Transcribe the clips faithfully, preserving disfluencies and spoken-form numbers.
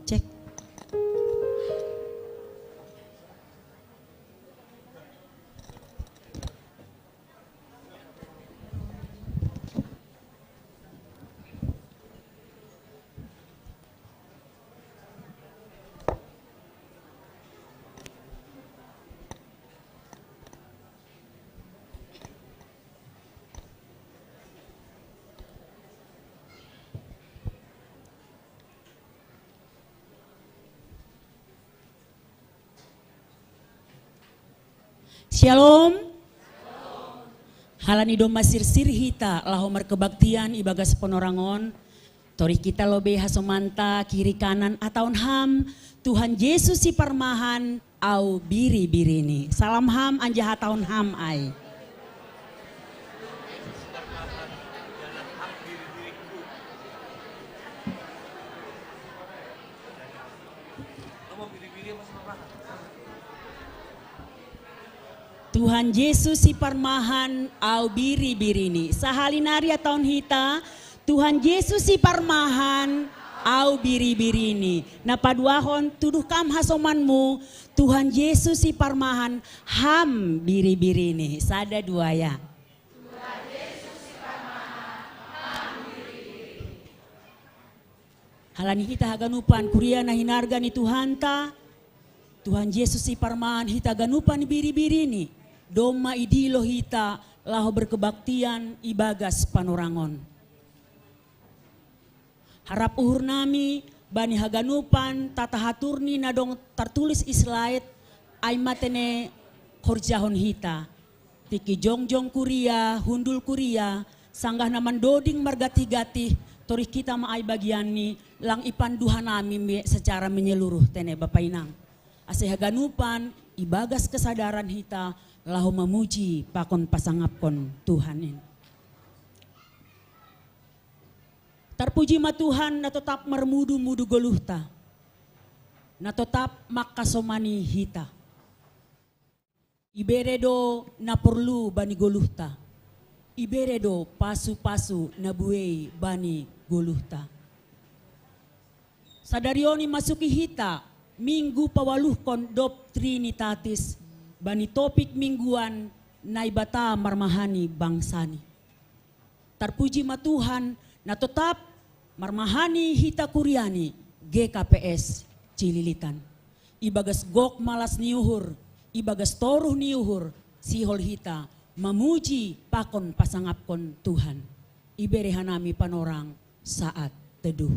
Cek. Shalom. Halani domma sirsir hita laho markebaktian ibagas panorangon, torih kita lobei hasomanta kiri kanan ataon ham, Tuhan Jesus si parmahan, au biri-birini. Salam ham anjaha taon ham ai. Tuhan Jesus si parmahan, au biri-birini. Sahali nari ataon hita, Tuhan Jesus si parmahan, au biri-birini. Na paduahon, tuduh kam hasomanmu, Tuhan Jesus si parmahan, ham biri-birini. Sada dua ya. Halani hita haganupan kuria na hinarga ni Tuhanta, Tuhan Jesus si parmahan, hita ganupan biri-birini, domma idilo hita laho berkebaktian ibagas panorangon. Harap uhur nami bani haganupan tata haturni na dong tartulis i slide, ai ma tene horjahon hita. Tingki jongjong kuria, hundul kuria, sanggah na mandoding margatih-gatih, torih kita ma ai bagianni, lang ipanduha nami me-, secara menyeluruh tene Bapa Inang. Ase haganupan ibagas kesadaran hita laho mamuji pakon pasangapkon Tuhan in. Tarpuji ma Tuhan na totap marmudu-mudu goluhta, na totap mangkasomani hita. Ibere do na porlu bani goluhta. Ibere do pasu-pasu na buei bani goluhta. Sadari on imasuki hita minggu paualuhkon dob Trinitatis bani topik mingguan Naibata marmahani bangsani. Tarpuji ma Tuhan, na totap marmahani hita kuriani G K P S Cililitan. Ibagas gok malas ni uhur, ibagas toruh ni uhur, sihol hita mamuji pakon pasangapkon Tuhan. Ibere hanami panorang saat teduh.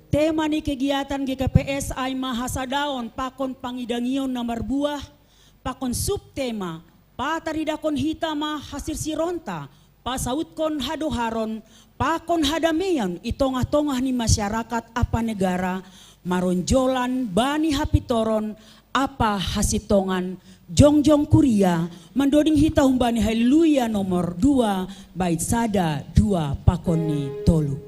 Tema ni kegiatan G K P S ai ma hasadaon pakon pangidangion na marbuah, pakon subtema, pataridahkon hita ma hasirsironta, pasautkon hadoharon, pakon hadameion i tongah-tongah ni masyarakat ampa negara, maronjolan bani hapintoron ampa hasintongan, jongjong kuria, mandoding hita humbani Haleluya nomor dua, bait sada, dua, pakon ni tolu.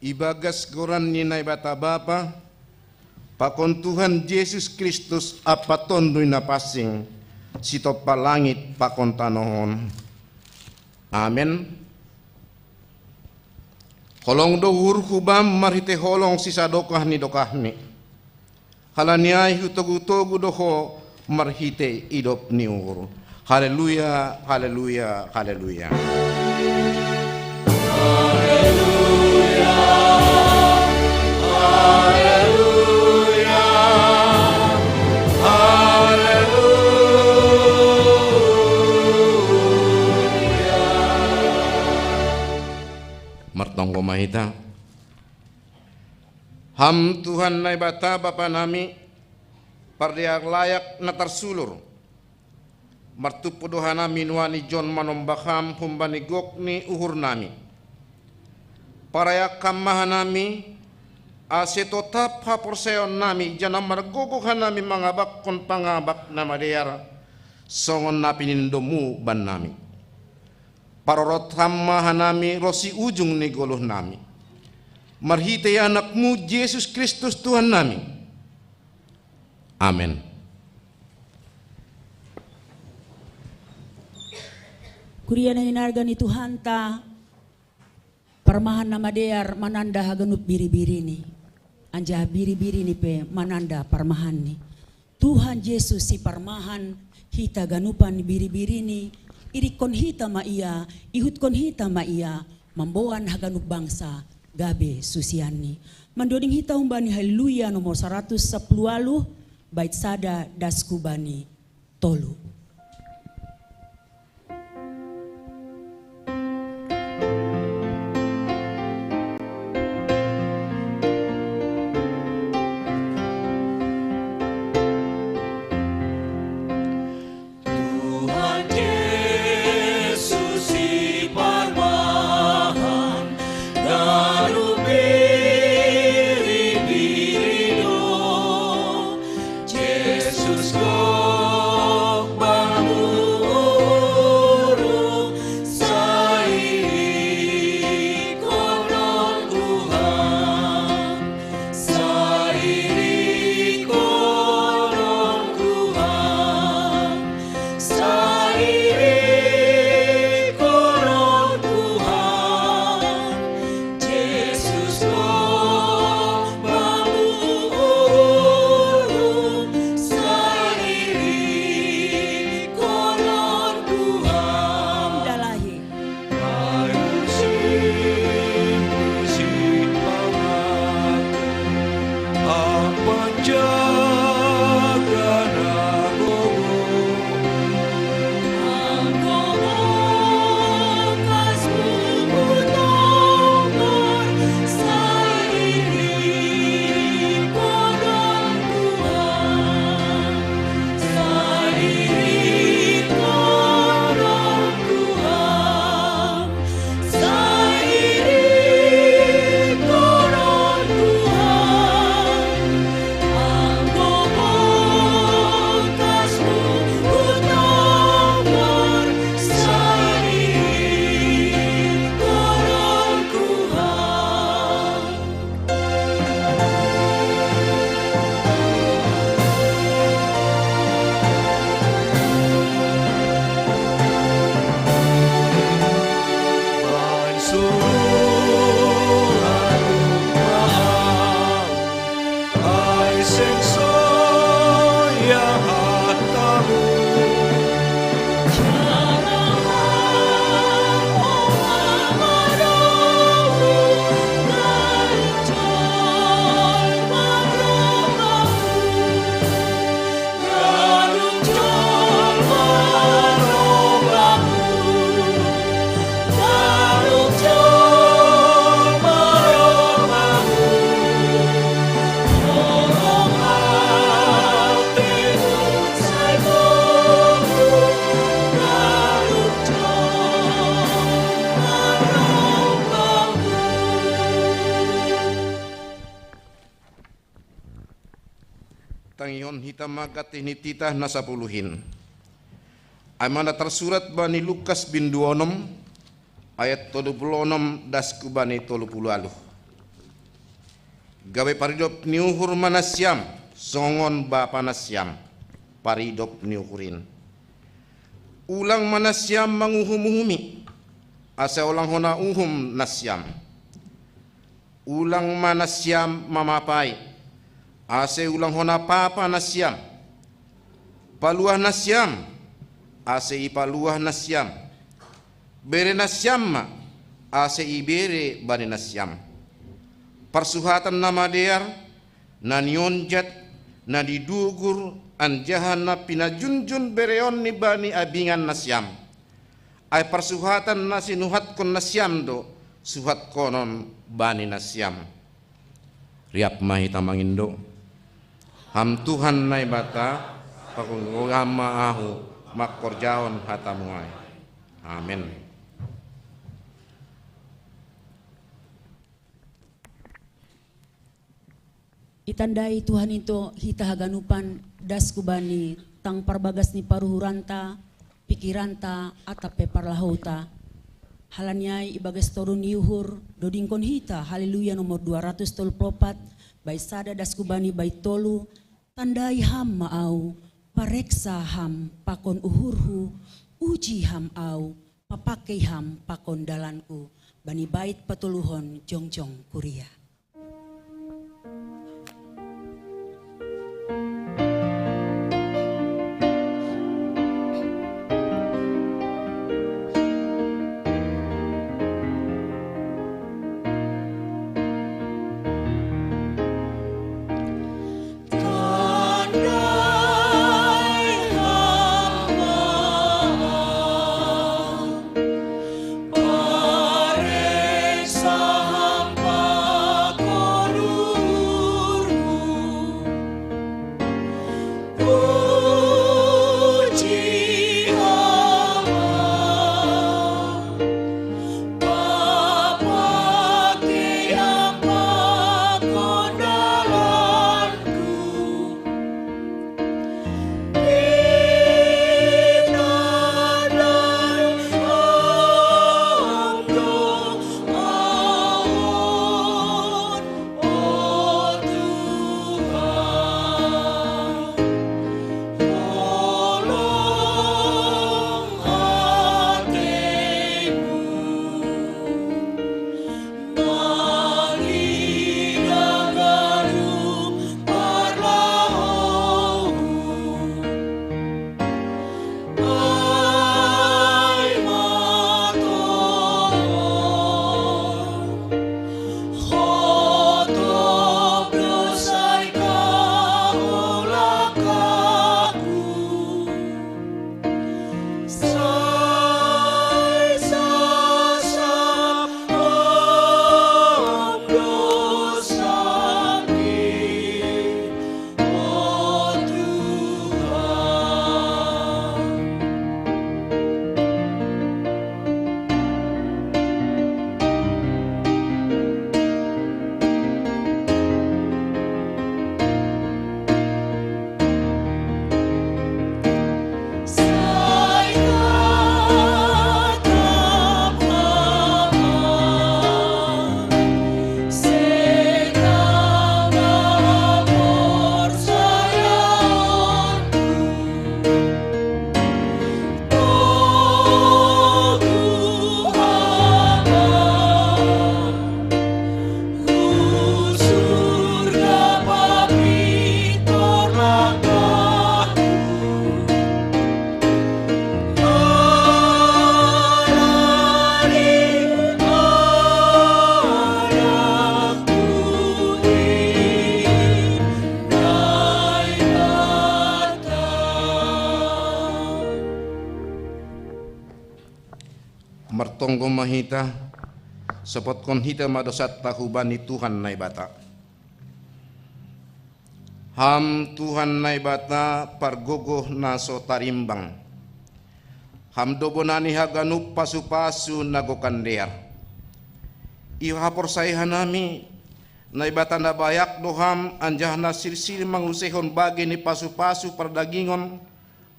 Ibagas goran ni Naibata Bapa, pakon Tuhan Jesus Kristus ampa Tonduy Napansing, sitompa langit pakon tanoh on. Amen. Holong do uhurhu Bam marhitei holong sisadokah ni dokahmi. Halani ai hutogu-togu do ho marhitei idop ni uhur. Haleluya, haleluya, haleluya. Martonggo ma hita. Ham Tuhan Naibata Bapa nami, pardear layak na tarsulur. Martumpu do hanami nuaeng on manombah Ham humbani gok ni uhur nami. Parayak Ham ma hanami, ase totap haporsayaon nami, janah margogoh hanami mangabakkon pangabak na madear, songon na pinindomu bannami. Parorot Ham ma hanami ronsi ujung ni goluh nami. Marhitei AnakMu Jesus Kristus Tuhan nami. Amen. Kuria na hinarga ni Tuhanta, parmahan na madear mananda haganup biri-birini, anjaha biri-birini pe mananda parmahanni. Tuhan Jesus siparmahan hita ganupan biri-birini, irikkon hita ma Ia, ihutkon hita ma Ia, mamboan haganup bangsa gabe susianNi. Mandoding hita humbani Haleluya nomor saratus sapuluh ualuh, bait sada das hu bani tolu. Tuhan Jesus siparmahan, ganup biri-biri do. Jesus gok bamu uhurhu, sai irikkonon Tuhan, sai irikkonon Tuhan, sai irikkonon Tuhan. Jesus gok bamu uhurhu, sai irikkonon Tuhan. Dalahi. Ai musik, musik pangan, ampan jaga na gogo. Tangihon hita ma gantih ni titah na sapuluh in. Ai ma na tarsurat bani Lukas bindu onom, ayat tolu puluh onom das hu bani tolu puluh ualuh. Gabe paridop ni uhur ma nasiam, songon bapa nasiam, paridop ni uhur in. Ulang ma nasiam manguhum-uhumi, ase ulang hona uhum nasiam. Ulang ma nasiam mamapai, ase ulang hona papa nasiam. Paluah nasiam, ase ipaluah nasiam. Bere nasiam ma, ase ibere bani nasiam. Parsuhatan na madear, na nionjat, na nidugur, anjaha na pinajunjun bereon ni bani abingan nasiam. Ai parsuhatan na sinuhatkon nasiam do, suhatkonon bani nasiam. Riap ma hita mangindo. Ham Tuhan Naibata, panggogohon ma ahu, mangkorjahon hatamu ai. Amen. Itandai Tuhan into hita haganupan, das hubani tang parbagas ni paruhuranta, pikiranta, atap pe parlahouta. Halani ai ibagas toru ni uhur, dodingkon hita Haleluya nomor dua ratus tolu pulu opat, bait sada das hubani bait tolu. Tandai Ham ma ahu, pareksa Ham pakon uhurhu, uji Ham ahu, papangkei Ham pakon dalanku. Bani bait patoluhon jongjong kuria. Martonggo ma hita, sopotkon hita ma dosanta hubani Tuhan Naibata. Ham Tuhan Naibata pargogoh na so tarimbang. Ham do bona ni haganup pasu-pasu na gokan dear. Ihaporsayahanami, Naibata na bayak do Ham, anjaha na sirsir manguseihon bagei ni pasu-pasu pardagingon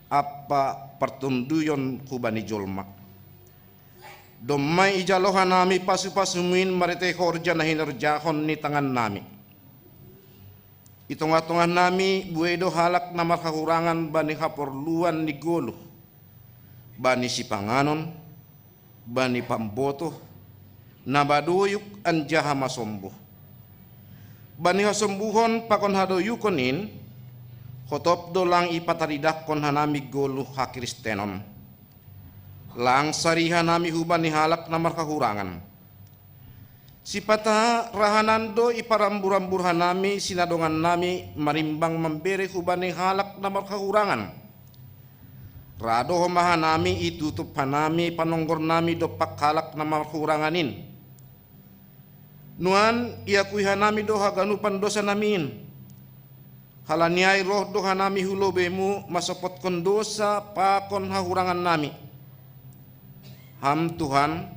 ampa partonduyon hubani jolma. Domma ijalo hanami pasu-pasuMu in marhitei horja na hinorjahon ni tangannami. Di tongah-tongah nami buei do halak na marhahurangan bani haporluan ni goluh, bani sipanganon, bani pambotoh, na madoyuk anjaha masombuh. Bani hasombuhon pakon hadoyukon in, hotop do lang ipataridahkon hanami goluh hakristenon. Lang sari hanami hubani halak na marhahurangan. Sipata rahanan do iparambur-ambur hanami sinadongan nami marimbang mambere hubani halak na marhahurangan. Ra do homa hanami itutup hanami panonggor nami dompak halak na marhahurangan in. Nuan iakui hanami do haganupan dosa nami in. Halani ai roh do hanami hu lobeimu masopotkon dosa pakon hahurangan nami. Ham Tuhan,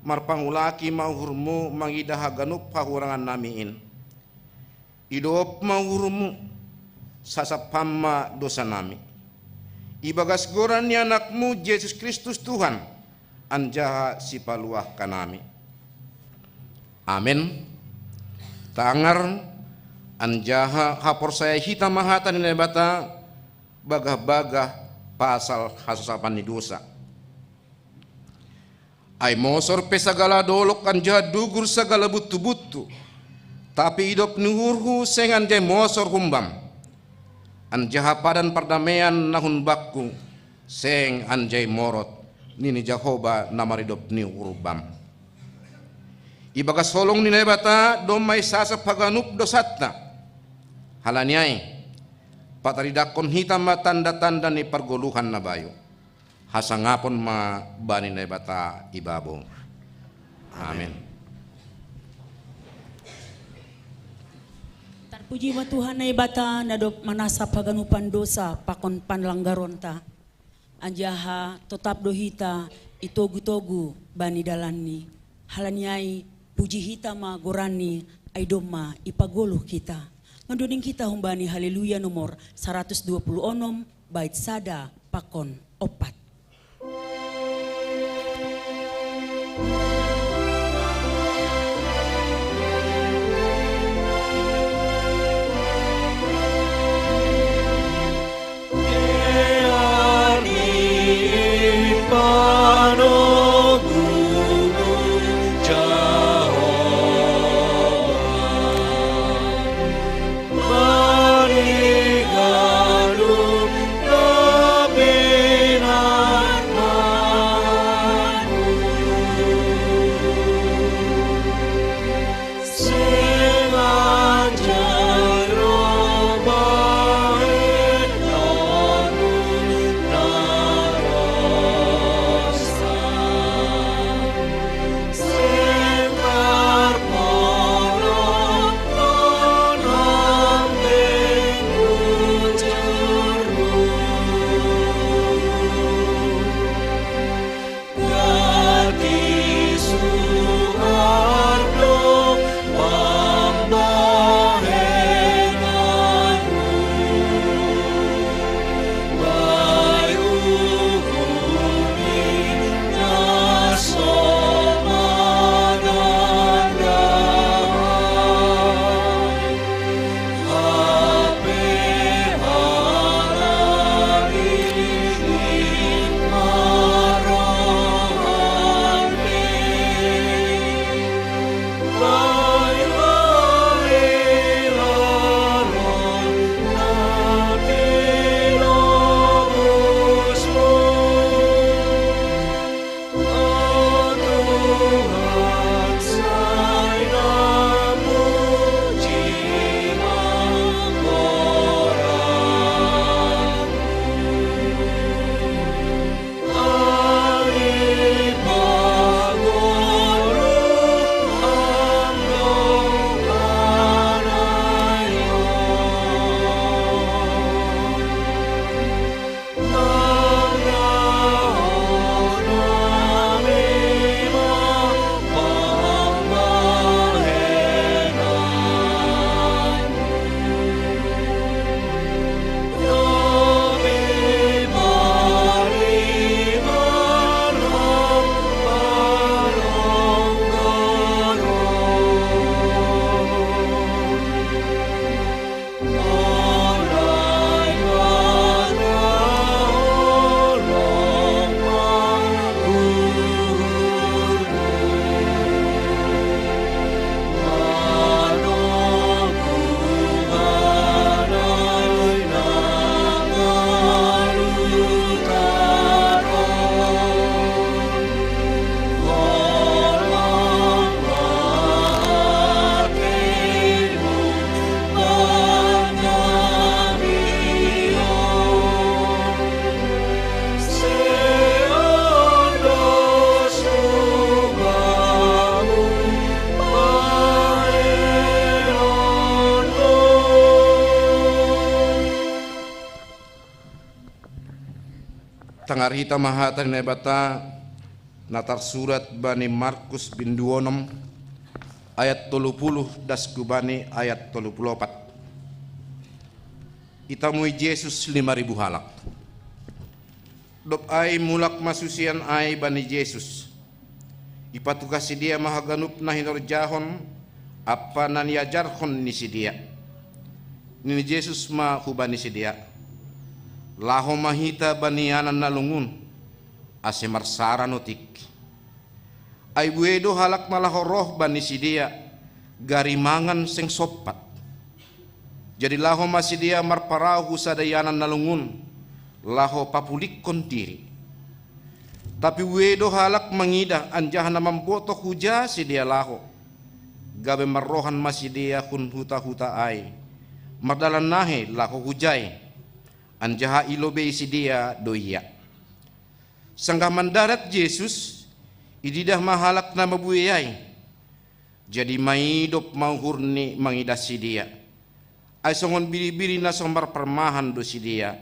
marpangulaki ma uhurmu mangidah haganup hahurangan nami in. Idop ma uhurmu, sasap ham ma dosa nami. Ibagas goran ni anakmu Jesus Kristus Tuhan, anjaha sipaluah hanami. Amen. Tangar, anjaha haporsaya hita ma hata ni Naibata, bagah-bagah pasal hasosapan ni dosa. Ai mosor pe sagala dolok anjaha dugur sagala buntu-buntu, tapi idop ni uhurhu seng anjai mosor humbam. Anjaha padan pardamean na hun bakku seng anjai morot, nini Jahoba na maridop ni uhur bam. Ibagas holong ni Naibata domma isasap haganup dosanta. Halani ai, pataridahkon hita ma tanda-tanda ni pargoluhan na bayu. Hasangapon ma bani Naibata ibabo. Amen. Tarpuji ma Tuhan Naibata na dob manasap haganupan dosa pakon panlanggaronta. Anjaha totap do hita itogu-togu bani dalanni. Halani ai puji hita ma goranni, ai domma ipagoluh hita. Mandoding hita humbani Haleluya nomor saratus dua puluh onom, bait sada pakon opat. Ari hita ma hata ni Naibata na tarsurat bani Markus binduonom ayat tolu puluh das ku bani ayat tolu puluh opat. Itamui Jesus lima ribu halak. Dob ai mulak ma susian ai bani Jesus. Ipatugas sidea ma haganup na hinorjahon ampa na niajarhon ni sidea. Nini Jesus ma hubani sidea, laho ma hita bani ianan na lungun, ase marsara notik. Ai buei do halak na laho roh bani sidea, gari mangan seng sompat. Jadi laho ma sidea marparau hu sada ianan na lungun, laho papulikkon diri. Tapi buei do halak mangidah anjaha na mambotoh huja sidea laho. Gabe marrohan ma sidea hun huta-huta ai, mardalan nahe laho hujai, anjaha ilobei sidea do ia. Sanggah mandarat Jesus, ididah ma halak na mabuei ai. Jadi maidop ma uhurni mangidah sidea. Ai songon biri-biri na so marparmahan do sidea,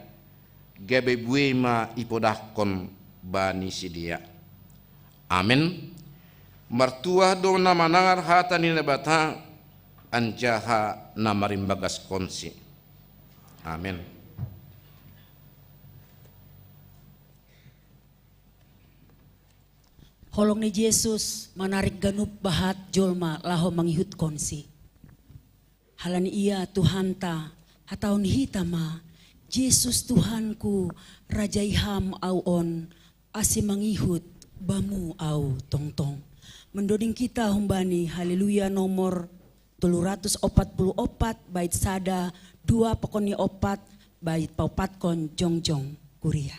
gabe buei ma ipodahkon bani sidea. Amen. Martuah do na manangar hata ni Naibata, anjaha na marimbagaskonsi. Amen. Holong ni Jesus manarik ganup bahat jolma laho mangihutkonsi. Halani ia Tuhanta, hatahon hita ma, Jesus Tuhanku, rajai Ham au on, ase mangihut Bamu au tongtong. Mendoding kita humbani Haleluya nomor tolu ratus opat puluh opat, bait sada, dua pokon ni opat, bait paopatkon jongjong kuria.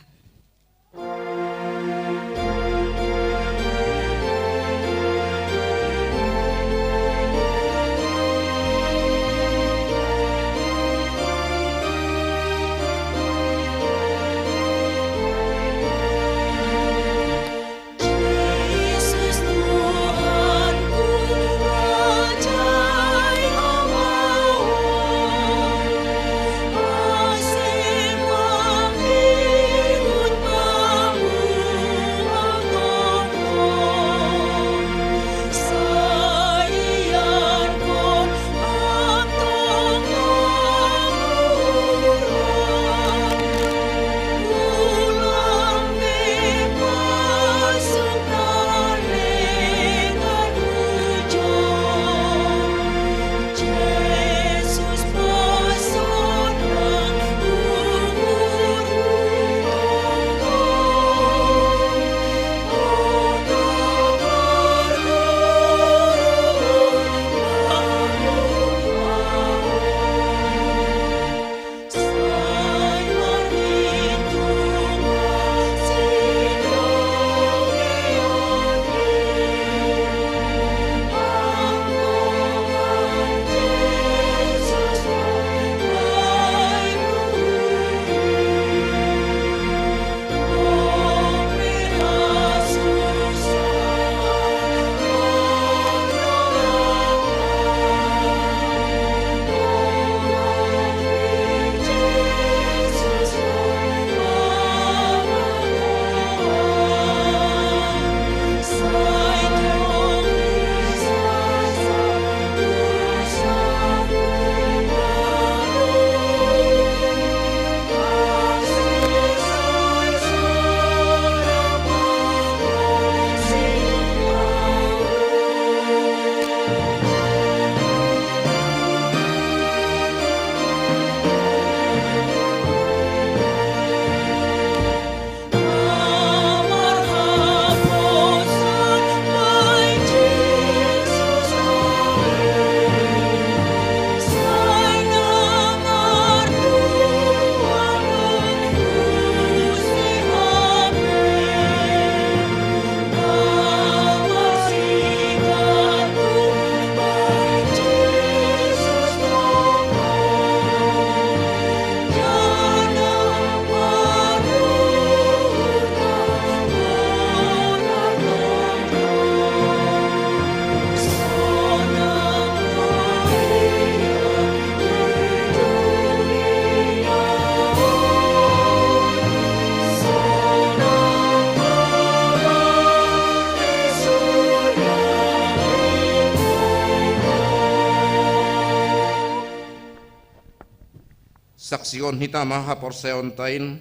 Saksihon hita ma haporsayaonta in,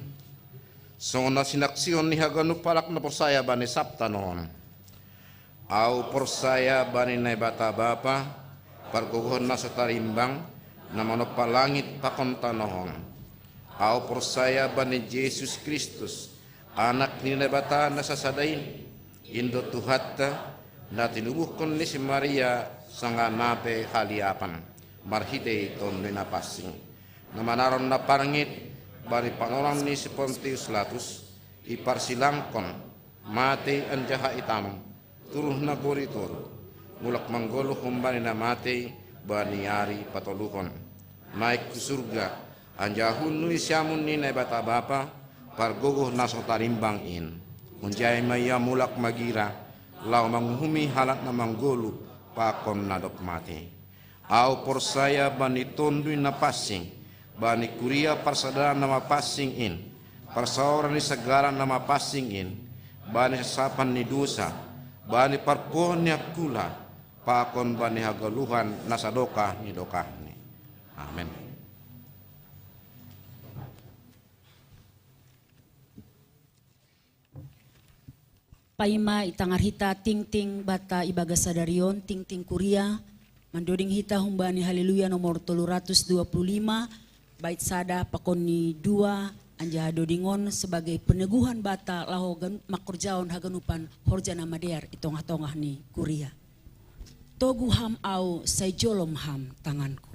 songon na sinaksihon ni haganup halak na porsaya bani sab tano on. Ahu porsaya bani Naibata Bapa, pargogohon na so tarimbang, na manompa langit pakon tano on. Ahu porsaya bani Jesus Kristus, Anak ni Naibata na sasada in, in do Tuhanta, na tinubuhon ni si Maria songon na pe haliapan, marhitei Tonduy Napansing, na manaron na parngit bani panoran ni si Pontius Latus, iparsilangkon, matei anjaha itamon, turuh na gori toru, mulak manggoluh humbani na matei bani ari patoluhon. Naik hu surga, anjaha hun nuaeng siamun ni Naibata Bapa, pargogoh na so tarimbang in. Hunjai ma Ia mulak magira, laho manguhumi halak na manggoluh pakon na dob matei. Ahu porsaya bani Tonduy Napansing, bani kuria parsadaan na mapansing in, parsaoran ni sagala na mapansing in, bani sasapan ni dosa, bani parpuhoon ni angkula, pakon bani hagoluhan na sadokah ni dokahni. Amen. Paima itangar hita tingting banta ibagas sadari on, tingting kuria, mandoding hita humbani Haleluya nomor tolu ratus dua puluh lima, bait sada pakon ni dua, anjaha doding on sebagai peneguhan banta laho ganup mangkorjahon haganupan horja na madear i tongah-tongah ni kuria. Togu Ham ahu, sai jolo ma Ham tanganku.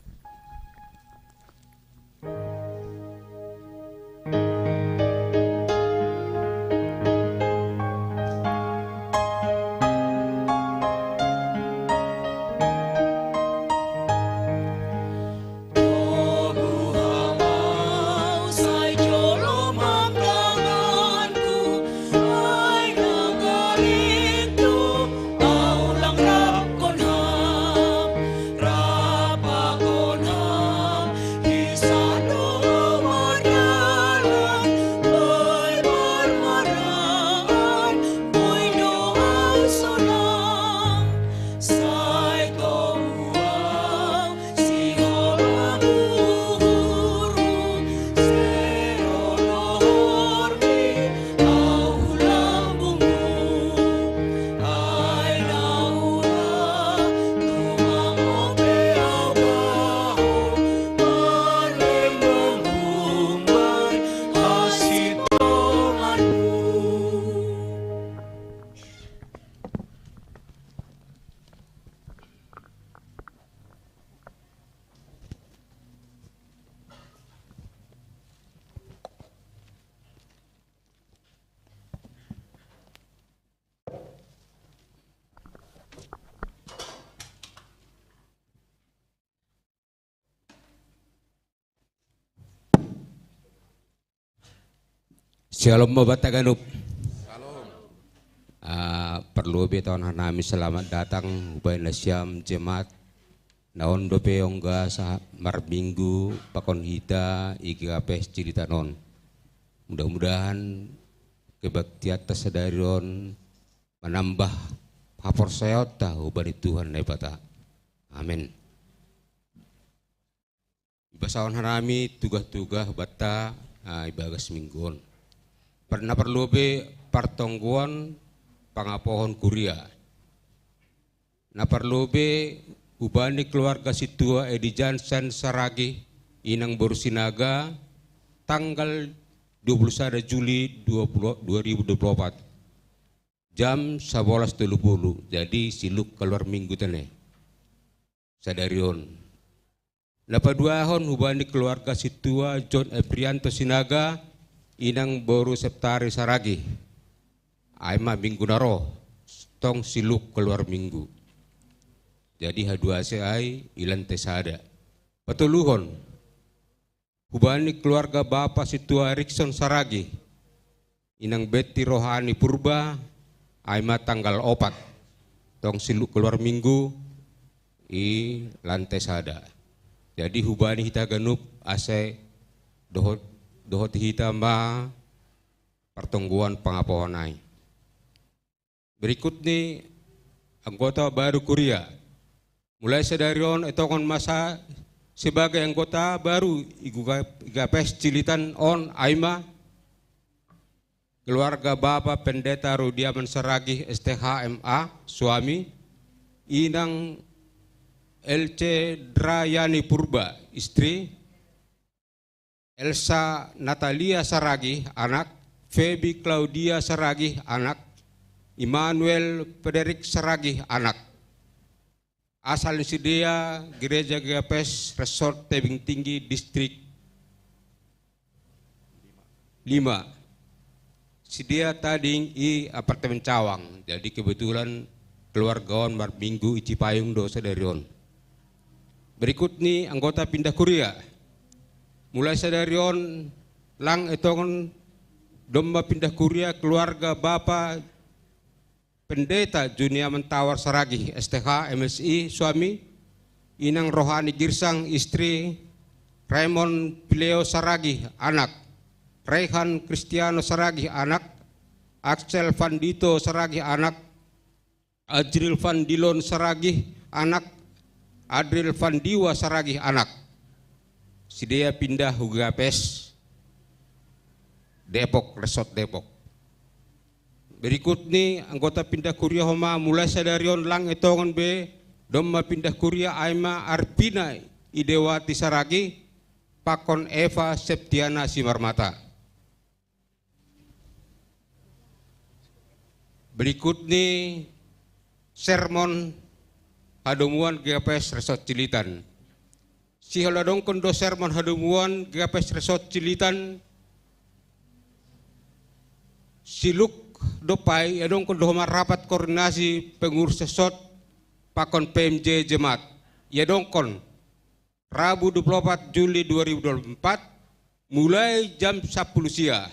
Syalom ma banta ganup. Ah, parlobei tongtong hanami selamat datang hubaen nasiam jemaat na on dope ongga sa marminggu pakon hita i G K P S Cililitan on. Mudah-mudahan kebaktianta sadari on manambah haporsayaonta hubani Tuhan Naibata. Amen. Ibasahon hanami tugah-tugah banta, ah, ibagas minggu on. Par-, na parlobei partonggoan pangapohon kuria. Na parlobei hubani keluarga sintua Edi Jansen Saragih, inang boru Sinaga, tanggal dua puluh sada Juli dua puluh, dua ribu dua puluh opat, jam sabolas tolu pulu. Jadi siluk kaluar minggu tene sadari on. Na paduahon hubani keluarga sintua John Eprianto Sinaga, inang boru Septari Saragih. Ai ma minggu na ro, tong siluk kaluar minggu. Jadi haduasi ai i lantai sada. Patoluhon hubani keluarga bapa sintua Erikson Saragih, inang Betty Rohani Purba, ai ma tanggal opat, tong siluk kaluar minggu i lantai sada. Jadi hubani hita ganup ase dohot, dohot hita ma partonggoan pangapohon ai. Berikut ni anggota baru kuria. Mulai sadari on etongon masa sebagai anggota baru i GKPS Cilitan on aima keluarga Bapa Pendeta Rudiaman Saragih S T H M A, suami, Inang L C Drayani Purba, istri, Elsa Natalia Saragih, anak, Feby Claudia Saragih, anak, Immanuel Frederick Saragih, anak. Asal sidea Gereja GKPS Resort Tebing Tinggi, Distrik lima. Sidea tading i apartemen cawang. Jadi kebetulan keluarga on marminggu i Cipayung do sadari on. Berikut ni anggota pindah kuria. Mulai sadari on lang etongon domma pindah kuria keluarga Bapa Pendeta Juniaman Tawar Saragih, S T H, M Si, suami, Inang Rohani Girsang, istri, Raymond Pileo Saragih, anak, Raihan Kristiano Saragih, anak, Axel Fandito Saragih, anak, Ajril Fandilon Saragih, anak, Adril Fandiwa Saragih, anak. Sidea pindah hu GKPS Depok, Resort Depok. Berikut ni anggota pindah kuria homa mulai sadari on lang etongon be domma pindah kuria aima arpina Idewati Saragih pakon Eva Septiana Simarmata. Berikut ni sermon hadomuan GKPS Resort Cilitan. Siholadongkon do sermon hadomuan GKPS Resort Cilitan siluk dopai iadongkon do homa rapat koordinasi pengurus Resort pakon P M J Jemaat. Iadongkon Rabu dua puluh empat Juli dua ribu dua puluh empat, mulai jam sepuluh siang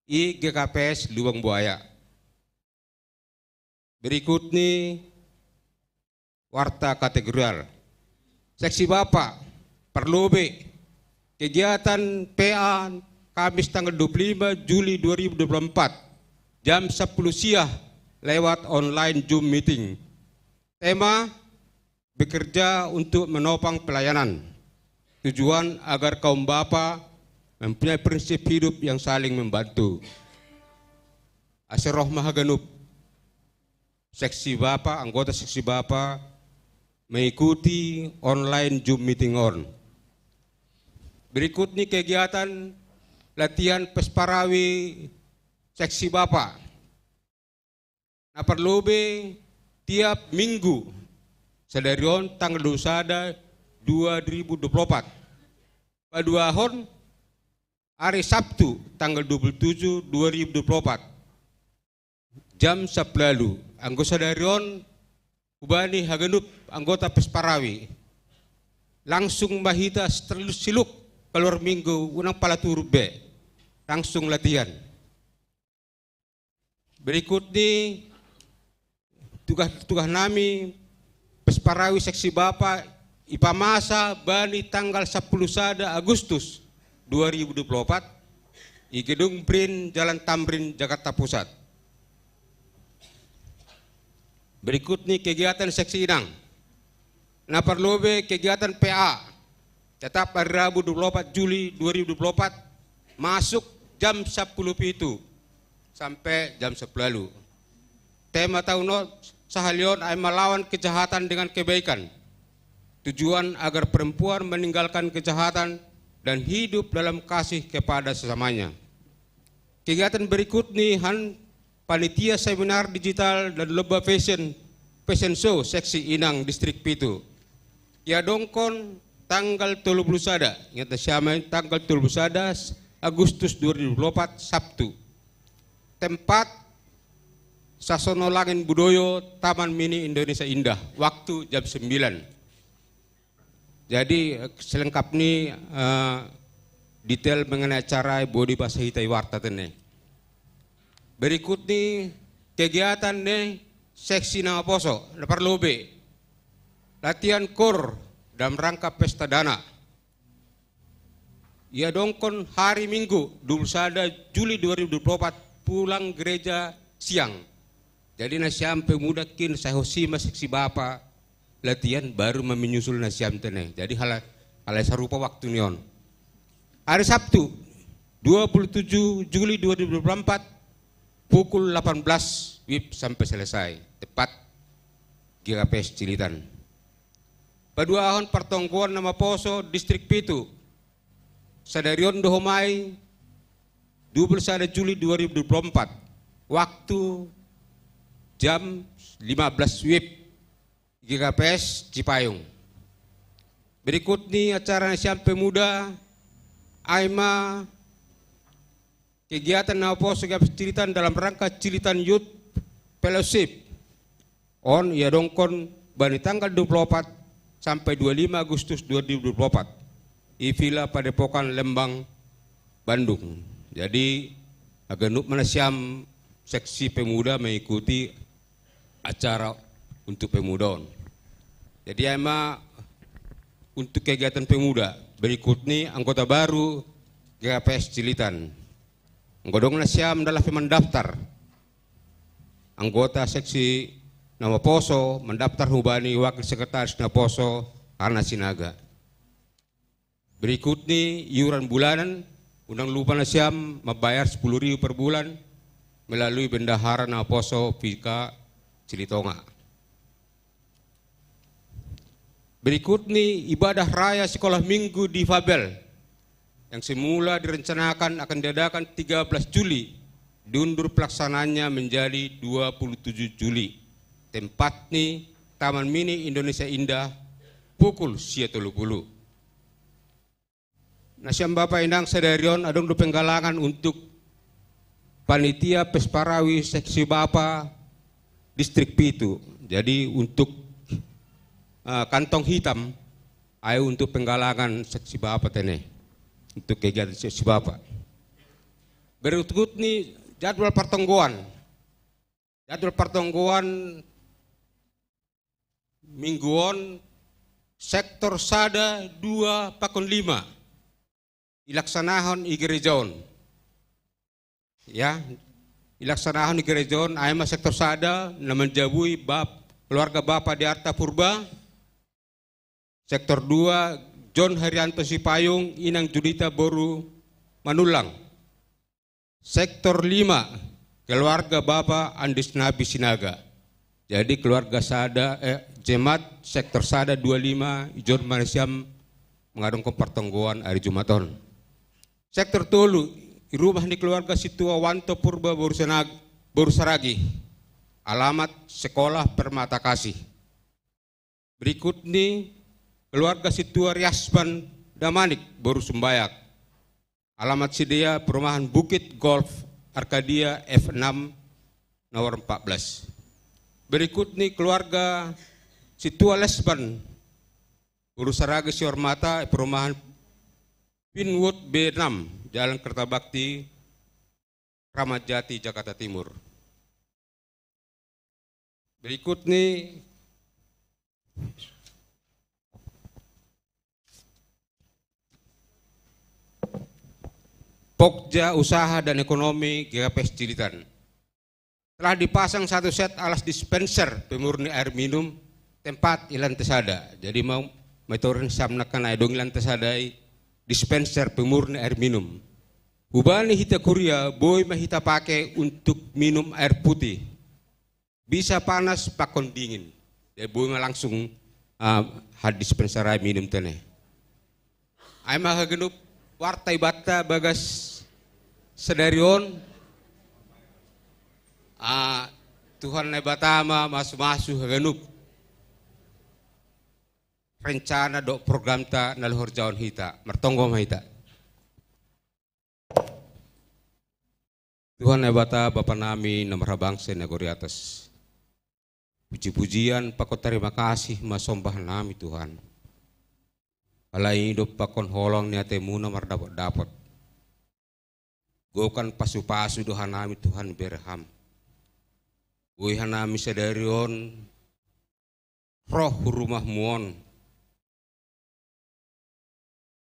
i GKPS Lubang Buaya. Berikut ni warta kategorial. Seksi Bapa, parlobe, kegiatan P A Kamis tanggal dua puluh lima Juli dua ribu dua puluh empat, jam sepuluh siang lewat online Zoom meeting. Tema, bekerja untuk menopang pelayanan. Tujuan agar kaum bapa mempunyai prinsip hidup yang saling membantu. Ase roh ma haganup seksi bapa, anggota seksi bapa mengikuti online Zoom meeting on. Berikut ni kegiatan latihan pesparawi seksi bapa. Na parlobe tiap minggu, sadari on tanggal dua puluh sada dua ribu dua puluh empat. Paduahon hari Sabtu tanggal dua puluh tujuh dua ribu dua puluh empat. Jam sepuluh. Anggo sadari on hubani haganup anggota pesparawi. Langsung ma hita setelah siluk keluar minggu unang pala turut be. Langsung latihan. Berikut ni tugas-tugas nami pesparawi seksi bapa ipamasa bani tanggal sepuluh sada Agustus dua ribu dua puluh empat i Gedung Brin, Jalan Tamrin, Jakarta Pusat. Berikut ni kegiatan seksi inang. Na parlobe kegiatan P A tetap hari Rabu dua puluh empat Juli dua ribu dua puluh empat masuk jam sepuluh pitu sampai jam sepuluh. Tema taun on sahali on ai melawan kejahatan dengan kebaikan. Tujuan agar perempuan meninggalkan kejahatan dan hidup dalam kasih kepada sesamanya. Kegiatan berikut ni han panitia seminar digital dan lomba fashion, fashion show seksi inang distrik pitu. Iadongkon tanggal tolu puluh sada, ingat na siama, tanggal tolu puluh sada Agustus dua ribu dua puluh empat, Sabtu. Tempat Sasono Langin Budoyo, Taman Mini Indonesia Indah. Waktu jam sembilan. Jadi, eh, selengkap ni, eh, detail mengenai acara bodi bahasa hita i warta tene. Berikut ni kegiatan ni seksi na maposo, na parlobe. Latihan kor dalam rangka pesta dana. Iadongkon hari Minggu dua puluh sada Juli dua ribu dua puluh empat pulang gereja siang. Jadi nasiam pemuda kin sai hosima seksi bapa latihan baru ma menyusul nasiam tene. Jadi hala Alai sarupa waktu ni on. Hari Sabtu, dua puluh tujuh Juli dua ribu dua puluh empat, pukul delapan belas wib sampai selesai. Tepat G K P S Cilitan. Paduahon partonggoan na maposo distrik pitu. Sadari on dohot mai dua puluh sada Juli dua ribu dua puluh empat. Waktu jam lima belas wib. G K P S Cipayung. Berikut ni acara na sian pemuda, ai ma kegiatan na maposo G K P S Cilitan dalam rangka Cilitan Youth Fellowship. On ia dongkon bani tanggal dua puluh empat sampai dua puluh lima Agustus dua ribu dua puluh empat. I Villa Padepokan Lembang, Bandung. Jadi, haganup ma nasiam seksi pemuda mengikuti acara untuk pemuda on. Jadi, ai ma untuk kegiatan pemuda. Berikut ni anggota baru G K P S Cilitan. Anggo adong nasiam dalan pe mandaftar. Anggota seksi na maposo mandaftar hubani wakil sekretaris na maposo Hana Sinaga. Berikut ni iuran bulanan, unang lupa nasiam mambayar sepuluh ribu per bulan melalui bendahara na maposo P K Cilitonga. Berikut ni ibadah raya sekolah minggu di Fabel yang semula direncanakan akan diadakan tiga belas Juli, diundur pelaksanaannya menjadi dua puluh tujuh Juli. Tempat ni Taman Mini Indonesia Indah, pukul sia tolu puluh. Nasiam bapa inang, sadari on adong do penggalangan untuk panitia pesta rawi seksi bapa distrik pitu. Jadi untuk, eh, kantong hitam, ai untuk penggalangan seksi bapa tene. Untuk kegiatan seksi bapa. Berikut ni jadwal partonggoan. Jadwal partonggoan minggu on, sektor sada, dua, pakon lima. Ilaksanahon i gereja on. Ya, ilaksanahon i gereja on, ai ma sektor sada, na manjabui bap-, keluarga Bapa Diarta Purba. Sektor dua, John Herianto Sipayung, Inang Judita boru Manullang. Sektor lima, keluarga Bapa Andis Nabi Sinaga. Jadi keluarga sada, eh, jemaat sektor sada, dua, lima, ijon ma nasiam mangadongkon partonggoan ari Jumat on. Sektor tolu, i rumah ni keluarga Situa Wanto Purba boru Senag-, boru Saragi. Alamat Sekolah Permata Kasih. Berikut ni keluarga Situa Riasban Damanik boru Sumbayak. Alamat sidea perumahan Bukit Golf Arkadia F enam nomor empat belas. Berikut ni keluarga Situa Lesban boru Saragi Siormata, perumahan Pinwood B enam, Jalan Kertabakti, Kramat Jati, Jakarta Timur. Berikut ni Pokja Usaha dan Ekonomi G K P S Cilitan. Telah dipasang satu set alas dispenser pemurni air minum, tempat i lantai sada. Jadi mau metorin samnakan ai dong i lantai sada i dispenser pemurni air minum. Hubani hita kuria, boi ma hita pake untuk minum air putih. Bisa panas pakon dingin. Jadi boi ma langsung, ah, ha dispenser ai minum tene. Ai ma haganup warta ibanta bagas sadari on. Ah, Tuhan Naibata ma masu-masu haganup rencana dohot programta na horjaon hita. Martonggo ma hita. Tuhan Naibata, Bapa nami na marhabangsa i nagori atas. Puji-pujian pakon tarima kasih ma somba nami, Tuhan. Alai i do pakon holong ni atemuna mardapot-dapot. Gokan pasu-pasu do hanami, Tuhan, bere Ham. Boi hanami sadari on roh hu rumahmu on,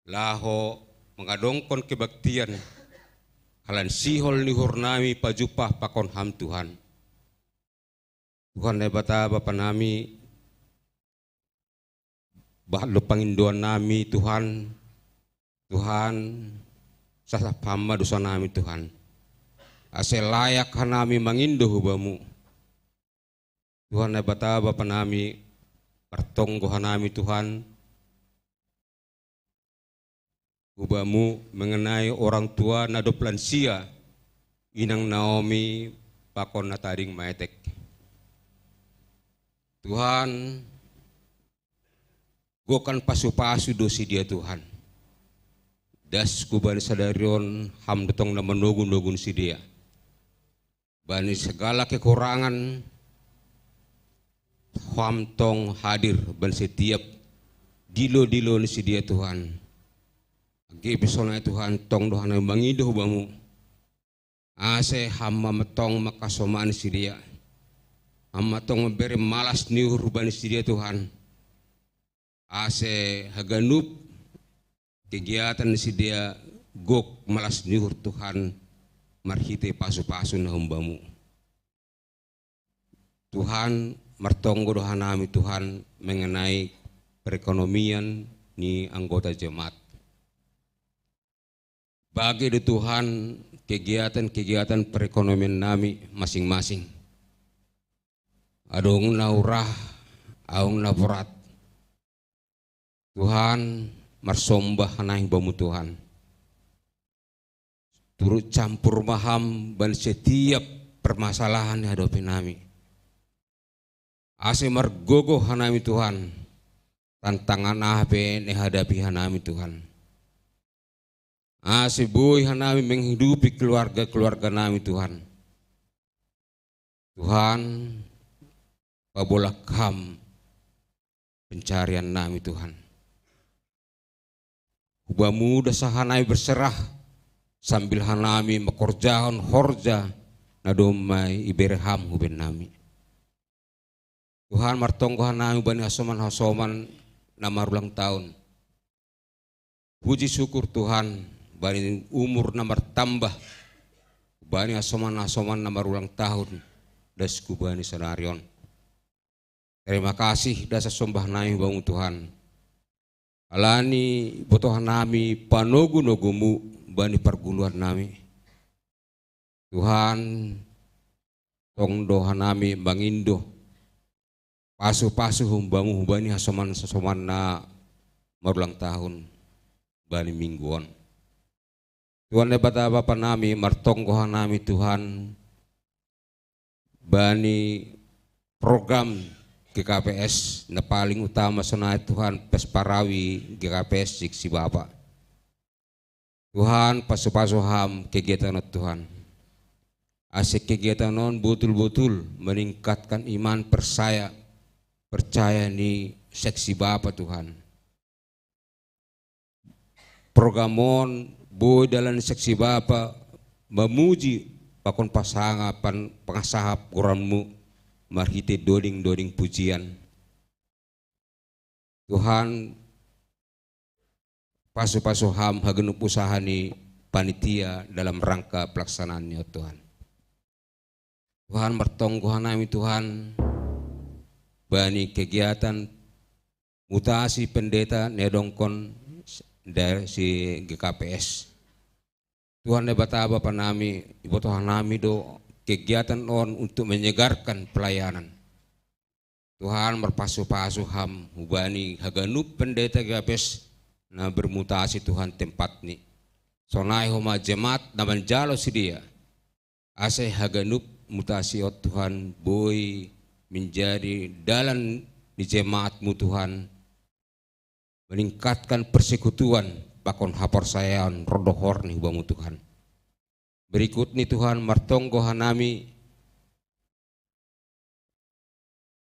laho mangadongkon kebaktian, halani sihol ni uhurnami pajumpah pakon Ham, Tuhan. Tuhan Naibata, Bapa nami, Bahat do pangindoan nami Tuhan, Tuhan, sasap Ham ma dosa nami Tuhan. Ase layak hanami mangindo hu Bamu. Tuhan Naibata Bapa nami, martonggo hanami Tuhan, hu Bamu mengenai orang tua na dob lansia, inang Naomi pakon na tading maetek. Tuhan, gokan pasu-pasu do sidea Tuhan. Das hubani sadari on Ham do tong na manogu-nogu ni sidea. Bani segala kekurangan, Ham tong hadir bani setiap dilo-dilo ni sidea Tuhan. Age pe sonai Tuhan, tong do hanami mangido hu Bamu. Ase Ham ma tong mangkasomani sidea. Ham ma tong mambere malas ni uhur bani sidea Tuhan. Ase haganup kegiatan ni sidea gok malas ni uhur Tuhan, marhite pasu-pasu na hum Bamu. Tuhan, martonggo do hanami Tuhan mengenai perekonomian ni anggota jemaat. Bage do Tuhan kegiatan-kegiatan perekonomian nami masing-masing. Adong na urah, adong na borat. Tuhan, marsomba hanami Bamu Tuhan. Turut campur ma Ham bani setiap permasalahan ni hadopi nami. Ase margogoh hanami Tuhan, tantangan aha pe na ihadapi hanami Tuhan. Ase boi hanami menghidupi keluarga-keluarga nami Tuhan. Tuhan, pabolak Ham pencarian nami Tuhan. Hu Bamu do sa hanami berserah, sambil hanami mangkorjahon horja na domma ibere Ham hu baen nami. Tuhan, martonggo hanami bani hasoman-hasoman na marulang tahun. Puji syukur Tuhan, bani umur na martambah, bani hasoman-hasoman na marulang tahun, das hubani sadari on. Terima kasih, das somba nami Bamu Tuhan. Alani botoh nami panogu-noguMu bani parguluan nami. Tuhan, tong do hanami mangindo pasu-pasu hum Bamu hubani hasoman-hasoman na marulang tahun bani minggu on. Tuhan Naibata Bapa nami, martonggo hanami Tuhan, bani program G K P S na paling utama sonai Tuhan, pesparawi G K P S Seksi Bapa. Tuhan, pasu-pasu Ham kegiatan on Tuhan. Ase kegiatan on botul-botul meningkatkan iman persaya, percaya ni Seksi Bapa Tuhan. Program on boi dalan Seksi Bapa mamuji pakon pasangapan pangasahap goranMu marhite doding-doding pujian. Tuhan, pasu-pasu Ham haganup usaha ni panitia dalam rangka pelaksanaan ni on Tuhan. Tuhan, martonggo hanami Tuhan bani kegiatan mutasi pendeta na iadongkon dari si G K P S. Tuhan Naibata Bapa nami, ibotoh hanami do kegiatan on untuk menyegarkan pelayanan. Tuhan, marpasu-pasu Ham hubani haganup pendeta G K P S na bermutasi Tuhan tempatni. Sonai homa jemaat na manjalo sidea. Ase haganup mutasi on Tuhan boi menjadi dalan ni jemaat-Mu Tuhan, meningkatkan persekutuan pakon haporsayaon ro dohor ni hu Bamu Tuhan. Berikutni Tuhan, martonggo hanami,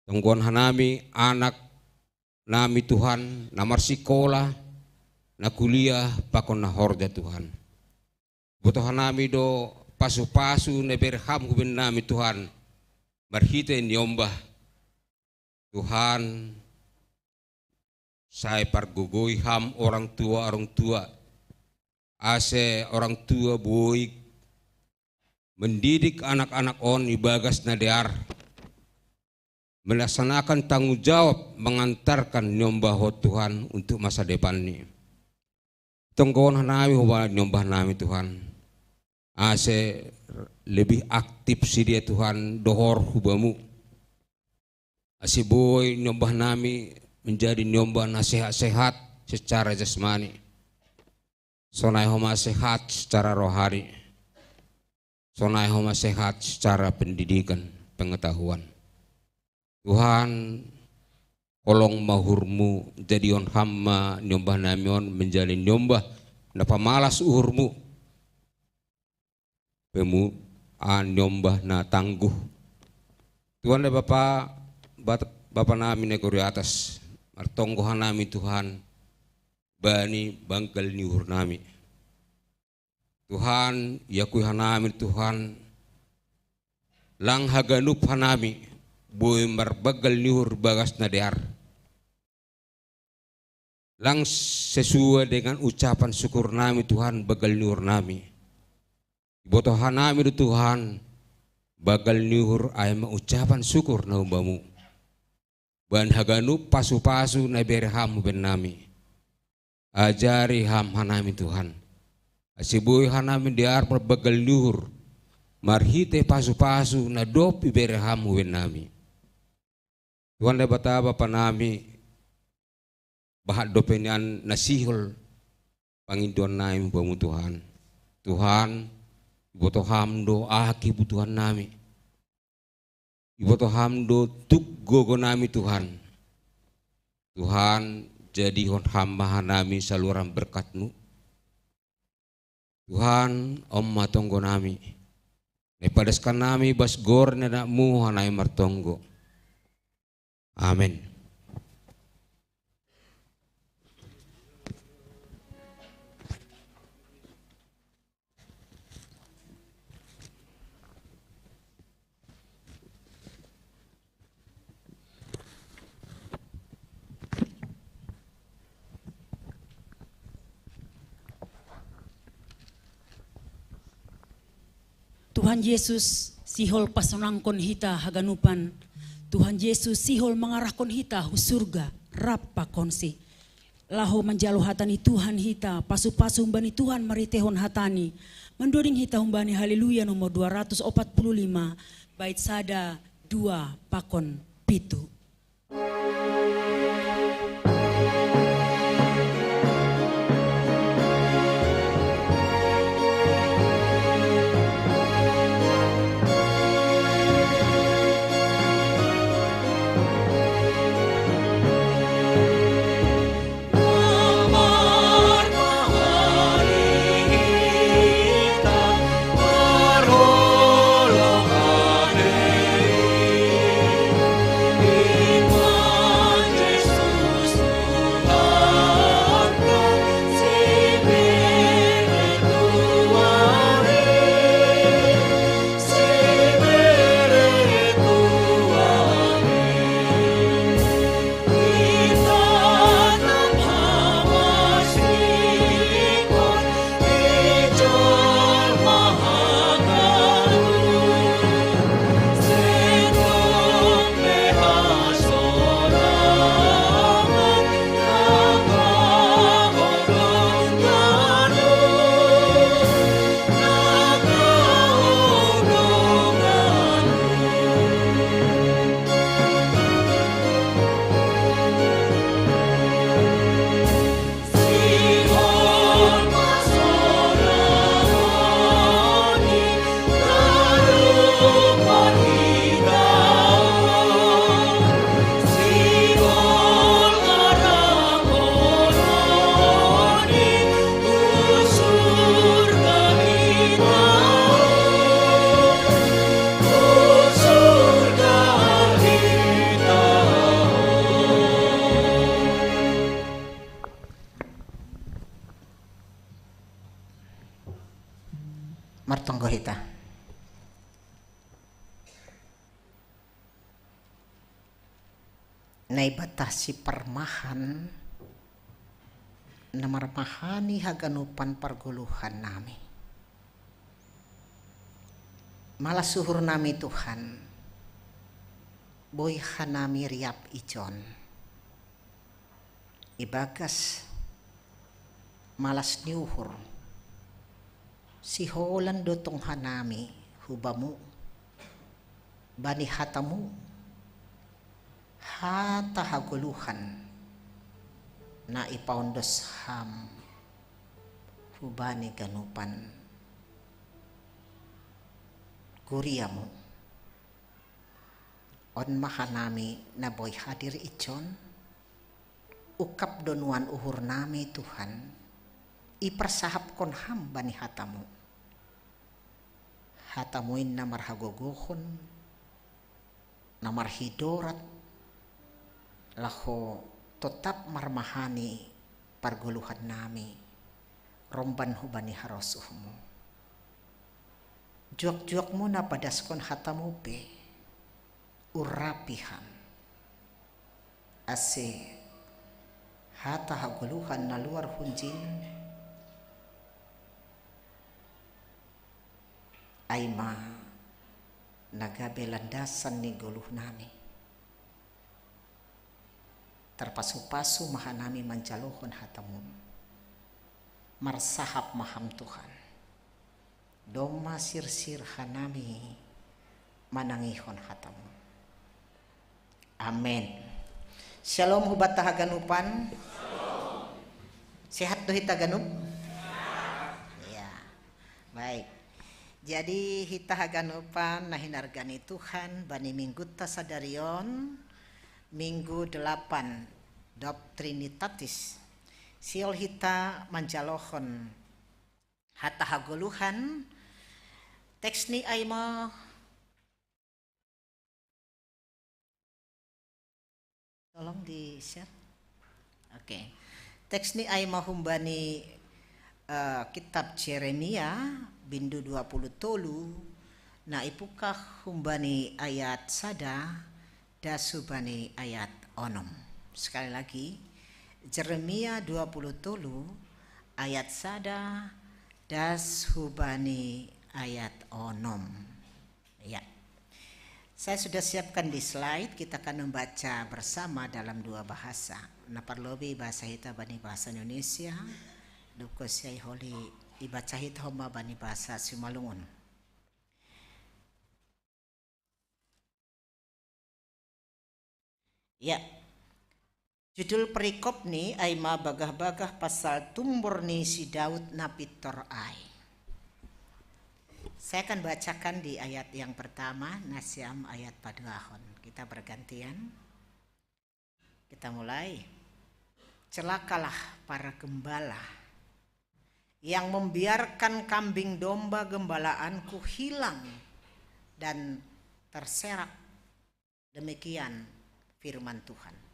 tonggohon hanami anak nami Tuhan, na marsikola, na kuliah pakon na horja Tuhan. Botoh hanami do pasu-pasu na ibere Ham huben nami Tuhan, marhite niombah. Tuhan, sai pargogoi Ham orang tua, orang tua, ase orang tua boi mendidik anak-anak on ibagas na dear. melaksanakan tanggung jawab mengantarkan niombah ho Tuhan untuk masa depan ni. Tonggohon hanami ho ba niombah nami Tuhan. Ase lebih aktif si dia Tuhan dohor hu bamu. Ase boi niombah nami menjadi niombah na sehat-sehat secara jasmani. Sonai homa sehat secara rohani. Sonai homa sehat secara pendidikan, pengetahuan. Tuhan, holong ma uhurmu, jadihon ham ma niombah nami on menjadi niombah na pamalas uhurmu. Pemu a niombah na tangguh. Tuhan da Bapa, Bat-, Bapa nami na di atas, martonggo hanami Tuhan, bani banggal ni uhur nami. Tuhan, iakui hanami Tuhan, lang haganup hanami, boi marbanggal ni uhur bagas na dear. Lang sesuai dengan ucapan syukur nami Tuhan banggal ni uhur nami. Iboto hanami do Tuhan, banggal ni uhur ai ma ucapan syukur na umbamu. Bahen haganup pasu-pasu na ibere ham hu bahen nami. Ajari ham hanami Tuhan. Ase boi hanami dear marbanggal ni uhur. Marhite pasu-pasu na dob ibere ham hu bahen nami. Tuhan Debata Bapa nami, bahat dope nian na sihol pangindoan nami hu bamu Tuhan. Tuhan, iboto ham do aha kebutuhan nami. Iboto ham do tuk gogo nami Tuhan. Tuhan, jadihon ham ma hanami saluran berkatmu. Tuhan, on ma tonggo nami. Na ipadaskan nami bas goar ni anakmu hanami martonggo. Amen. Tuhan Yesus, sihol pasonangkon hita haganupan. Tuhan Yesus, sihol mangarahkon hita hu surga, rap pakonsi. Laho manjalo hata ni Tuhan hita, pasu-pasu humbani Tuhan marhiteihon hatani. Mandoding hita humbani Haleluya nomor dua ratus opat puluh lima, bait sada, dua, pakon pitu. Martonggo hita. Naibata si parmahan, na marmahani haganupan pargoluhan nami. Malas uhur nami Tuhan, Boi hanami riap ijon. Ibagas malas ni uhur, siholan do tong hanami hu Bamu, bani hataMu, hata hagoluhan na ipaondos Ham hubani ganupan guriaMu. On ma hanami na boi hadir ijon, ungkap do nuan uhur nami Tuhan, iparsahapkon Ham bani hataMu. HataMu in na marhagogohon, na marhidorat, laho totap marmahani pargoluhan nami romban hubani harosuhMu. Juak-juakMu na padaskon hataMu pe urapi Ham, ase hata hagoluhan na luar hunjin ai ma na gabe landasan ni goluh nami. Tarpasu-pasu ma hanami manjalohon hataMu. Marsahap ma Ham Tuhan. Domma sirsir hanami manangihon hataMu. Amen. Shalom hubata haganupan. Sehat do hita ganup? Ya. Baik. Jadi hita haganupan na hinargani Tuhan, bani mingguta sadarion, minggu delapan Dob Trinitatis. Sihol hita manjalohon hata hagoluhan. Teks ni ai ma, tolong di share. Oke. Teks ni ai ma humbani uh, kitab Jeremia bindu dua puluh tolu, na ipungkah humbani ayat sada das hubani ayat onom. Sekali lagi, Jeremia dua puluh tolu ayat sada das hubani ayat onom. Ya. Saya sudah siapkan di slide, kita akan membaca bersama dalam dua bahasa. Na parlobi bahasa hita bani bahasa Indonesia, duko siai holi ibaca hita homma bani bahasa Simalungun. Ya. Judul perikop ni ai ma bagah-bagah pasal tumbor ni si Daud na pintor ai. Saya akan bacakan di ayat yang pertama, nasiam ayat paduahon. Kita bergantian. Kita mulai. Celakalah para gembala yang membiarkan kambing domba gembalaanku hilang dan terserak. Demikian firman Tuhan.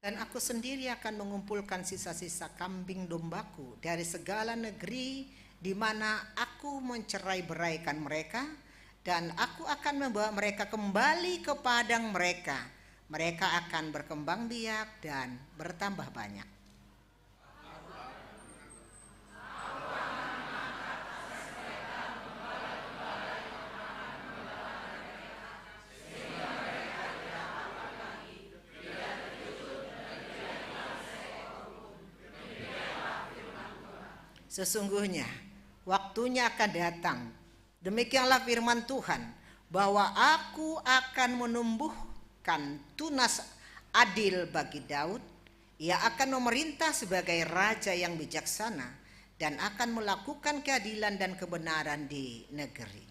Dan aku sendiri akan mengumpulkan sisa-sisa kambing dombaku dari segala negeri di mana aku mencerai-beraikan mereka, dan aku akan membawa mereka kembali ke padang mereka. Mereka akan berkembang biak dan bertambah banyak. Sesungguhnya waktunya akan datang, demikianlah firman Tuhan, bahwa aku akan menumbuhkan tunas adil bagi Daud. Ia akan memerintah sebagai raja yang bijaksana dan akan melakukan keadilan dan kebenaran di negeri.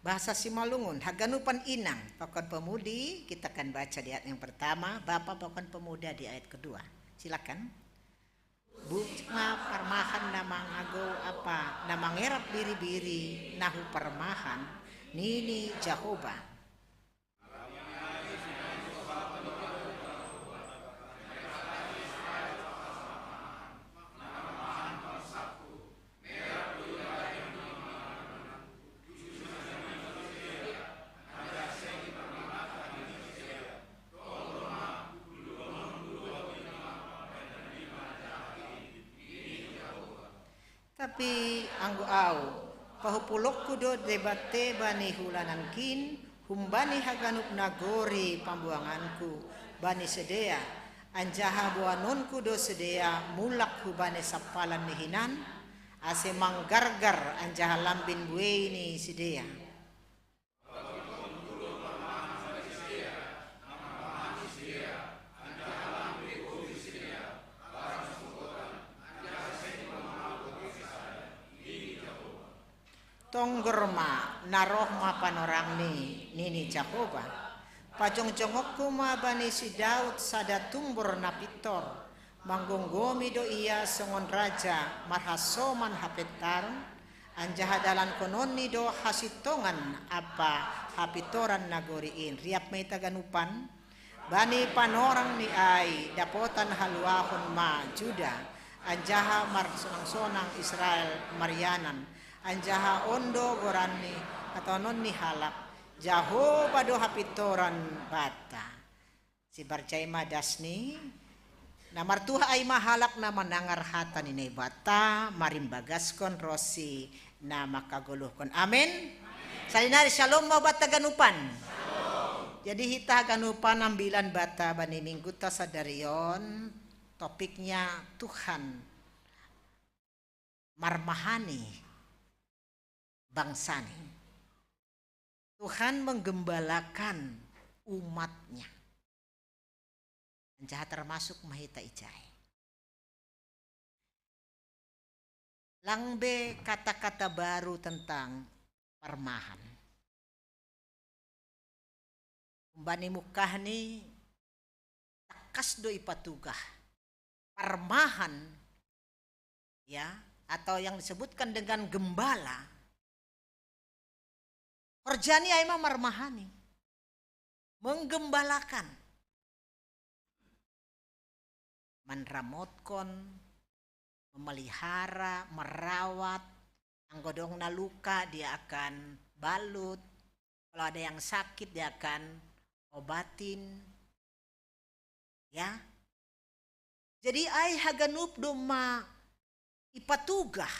Bahasa Simalungun, haganupan inang, pakon pemudi, kita akan baca di ayat yang pertama, Bapak pakon pemuda di ayat kedua. Silakan. Bunga parmahan na mangagou apa na mangerap biri-biri nahu parmahan, nini Jahoba. Tapi anggo au, pahupulokku do debate bani hulanankin, humbani haganup nagori pambuanganku bani sidea, anjaha boanonku do sidea mulak hubani sampalan ni hinan, ase manggargar anjaha lambin buei ni sidea. Tonggor ma, na roh ma panorangni, nini Jahoba. Pajongjongokku ma bani si Daud sada tumbor na pintor, manggomgomi do ia songon raja marhasoman hapentaron, anjaha dalankononni do hasintongan ampa hapintoran nagori in. Riap ma hita ganupan. Bani panorang ni ai dapotan haluahon ma Juda, anjaha marsonang-sonang Israel marianan, anjaha on do goranni, hataonon ni halak, Jahoba do hapintoran banta. Sibarjai ma dasni. Na martuah ai ma halak na manangar hata ni Naibata, marimbagaskon ronsi na mangkagoluhkon. Amin. Salinari syalom ma banta ganupan. Jadi hita ganupan ambilan banta bani mingguta sadari on, topiknya Tuhan marmahani bangsani. Tuhan menggembalakan umatnya. Anjaha termasuk ma hita ijai. Lang be kata-kata baru tentang parmahan. Umbani mungkahni tangkas do ipatugah parmahan, ya, atau yang disebutkan dengan gembala. Horjani ai ma marmahani, menggembalakan, manramotkon, memelihara, merawat. Anggo dong na luka, dia akan balut. Kalau ada yang sakit, dia akan obatin. Ya. Jadi ai haganup domma ipatugah.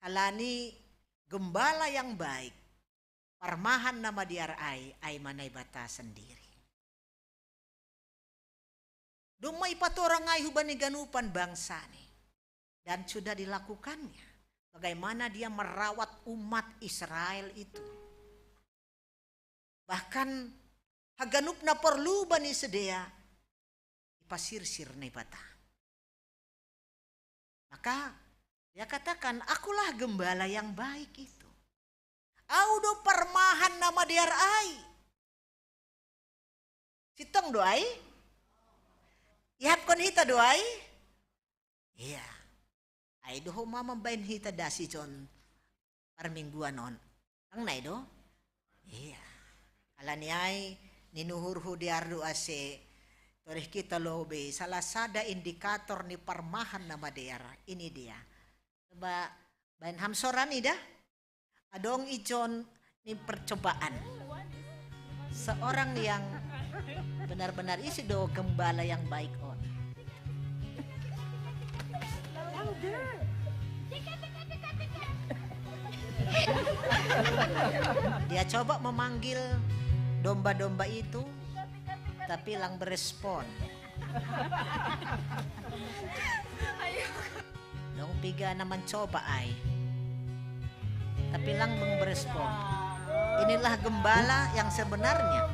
Halani gembala yang baik, parmahan na madear ai, ai ma Naibata sendiri. Domma ipatorang ai hubani ganupan bangsani. Dan sudah dilakukannya. Bagaimana dia merawat umat Israel itu. Bahkan haganup na porlu bani sidea ipasirsir Naibata. Maka dia katakan, "Akulah gembala yang baik itu. Au do parmahan na madear ai." Sintong do ai? Ihapkon hita do ai? Iya. Ai do ho ma mambahen hita dasi jon parmingguan on. Ndang nai do? Iya. Alani ai ninuhurhu dear do ase torih hita lobei salah sada indikator ni parmahan na madear. Ini dia. Coba bahen ham soran ida. Adong ijon ni percobaan. Seorang yang benar-benar isi do gembala yang baik on. Dia coba memanggil domba-domba itu, tapi lang berespon. Dong piga na mancoba ai, tapi lang beng berespon. Inilah gembala yang sebenarnya.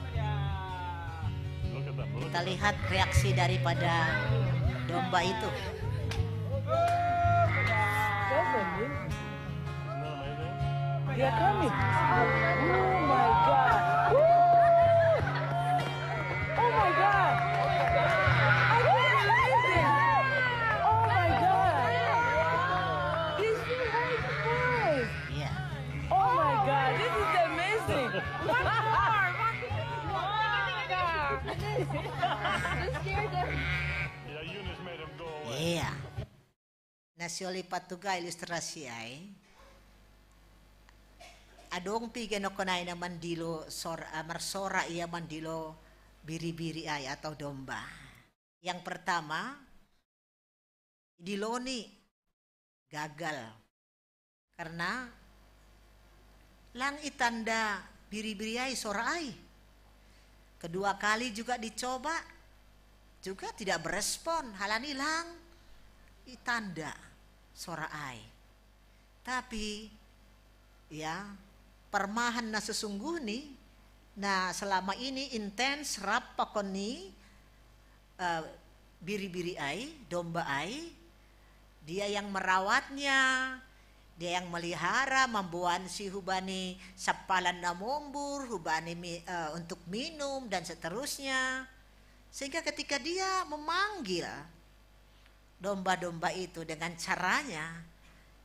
Kita lihat reaksi daripada domba itu. They are coming. Oh my God. Woo! Oh my God. I can't believe it. Nah, sioli patuga ilustrasi ai. Adong piga no konai na mandilo sor, ah, marsora ia mandilo biri-biri ai atau domba. Yang pertama, diloni gagal. Karena lang itanda biri-biri ai sora ai. Kedua kali juga dicoba, juga tidak berespon. Halani lang itanda sora ai. Tapi, ya, parmahan na sesungguhni, na selama ini intens rap pakon ni, eh, biri-biri ai, domba ai, dia yang merawatnya, dia yang melihara, mamboan si hubani sapalan na mombur, hubani mi-, eh, untuk minum dan seterusnya. Sehingga ketika dia memanggil domba-domba itu dengan caranya,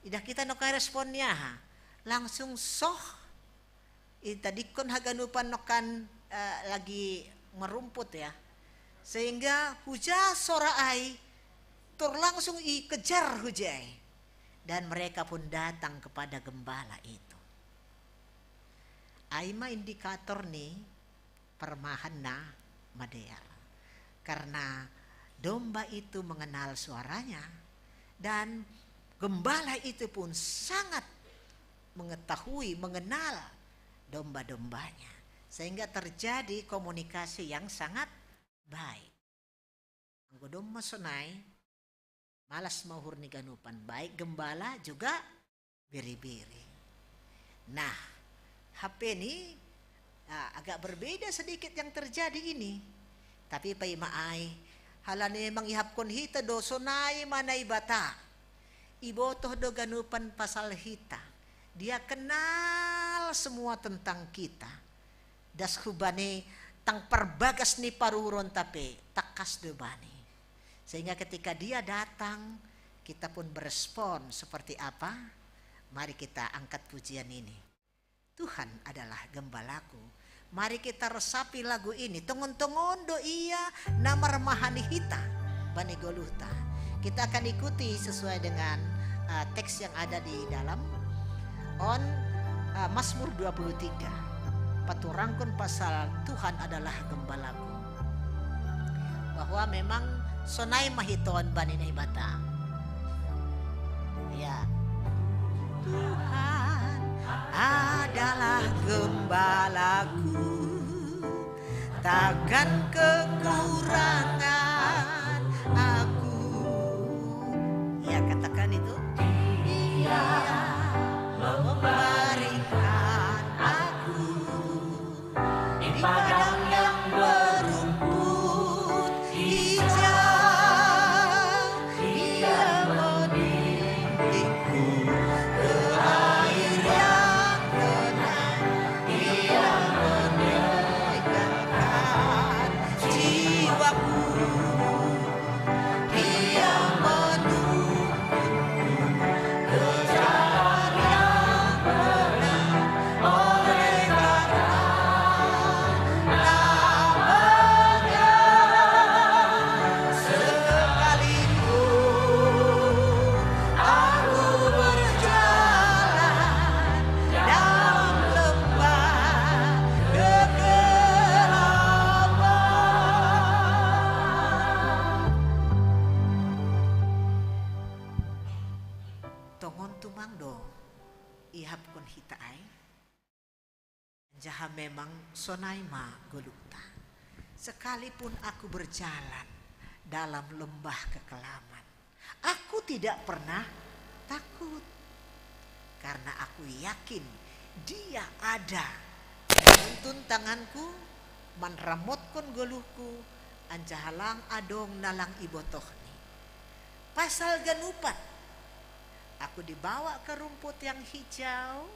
idah kita no kai responnya, ha. Langsung soh, i tadikkon haganupan no kan, eh, lagi merumput ya. Sehingga huja sora ai, tor langsung ikejar huja ai. Dan mereka pun datang kepada gembala itu. Ai ma indikator ni parmahan na madear. Karena domba itu mengenal suaranya dan gembala itu pun sangat mengetahui, mengenal domba-dombanya. Sehingga terjadi komunikasi yang sangat baik. Anggo domma sonai, malas ma uhur ni ganupan, baik gembala juga biri-biri. Nah, hape ni, ah, agak berbeda sedikit yang terjadi ini. Tapi paima ai, halani memang ihapkon hita do sonai ma Naibata. Ibotoh do ganupan pasal hita. Dia kenal semua tentang kita. Das hubani tang parbagas ni paruhuronta pe tangkas do bani. Sehingga ketika dia datang, kita pun berespon seperti apa? Mari kita angkat pujian ini. Tuhan adalah gembalaku. Mari kita resapi lagu ini. Tongon-tongon do ia na marmahani hita bani goluhta. Kita akan ikuti sesuai dengan, uh, teks yang ada di dalam on, uh, Mazmur dua puluh tiga. Paturangkon pasal Tuhan adalah gembalaku. Bahwa memang sonai ma hita on bani Naibata. Ya. Tuhan adalah gembalaku, takkan kekurangan aku. Ya, katakan itu. Dia membaringkan aku di padang yang berumput hijau. Dia membimbingku ke air yang tenang. Dia menyegarkan jiwaku. Dia menuntunku ke jalan yang benar oleh karena namanya. Sekalipun aku berjalan dalam lembah kegelapan. Tongon tumang do ihapkon hita ai. Anjaha memang sonai ma goluhta. Sekalipun aku berjalan dalam lembah kekelaman, aku tidak pernah takut. Karena aku yakin Dia ada menuntun tanganku, manramotkon goluhku, anjaha lang adong na lang ibotohni. Pasal ganupan, aku dibawa ke rumput yang hijau,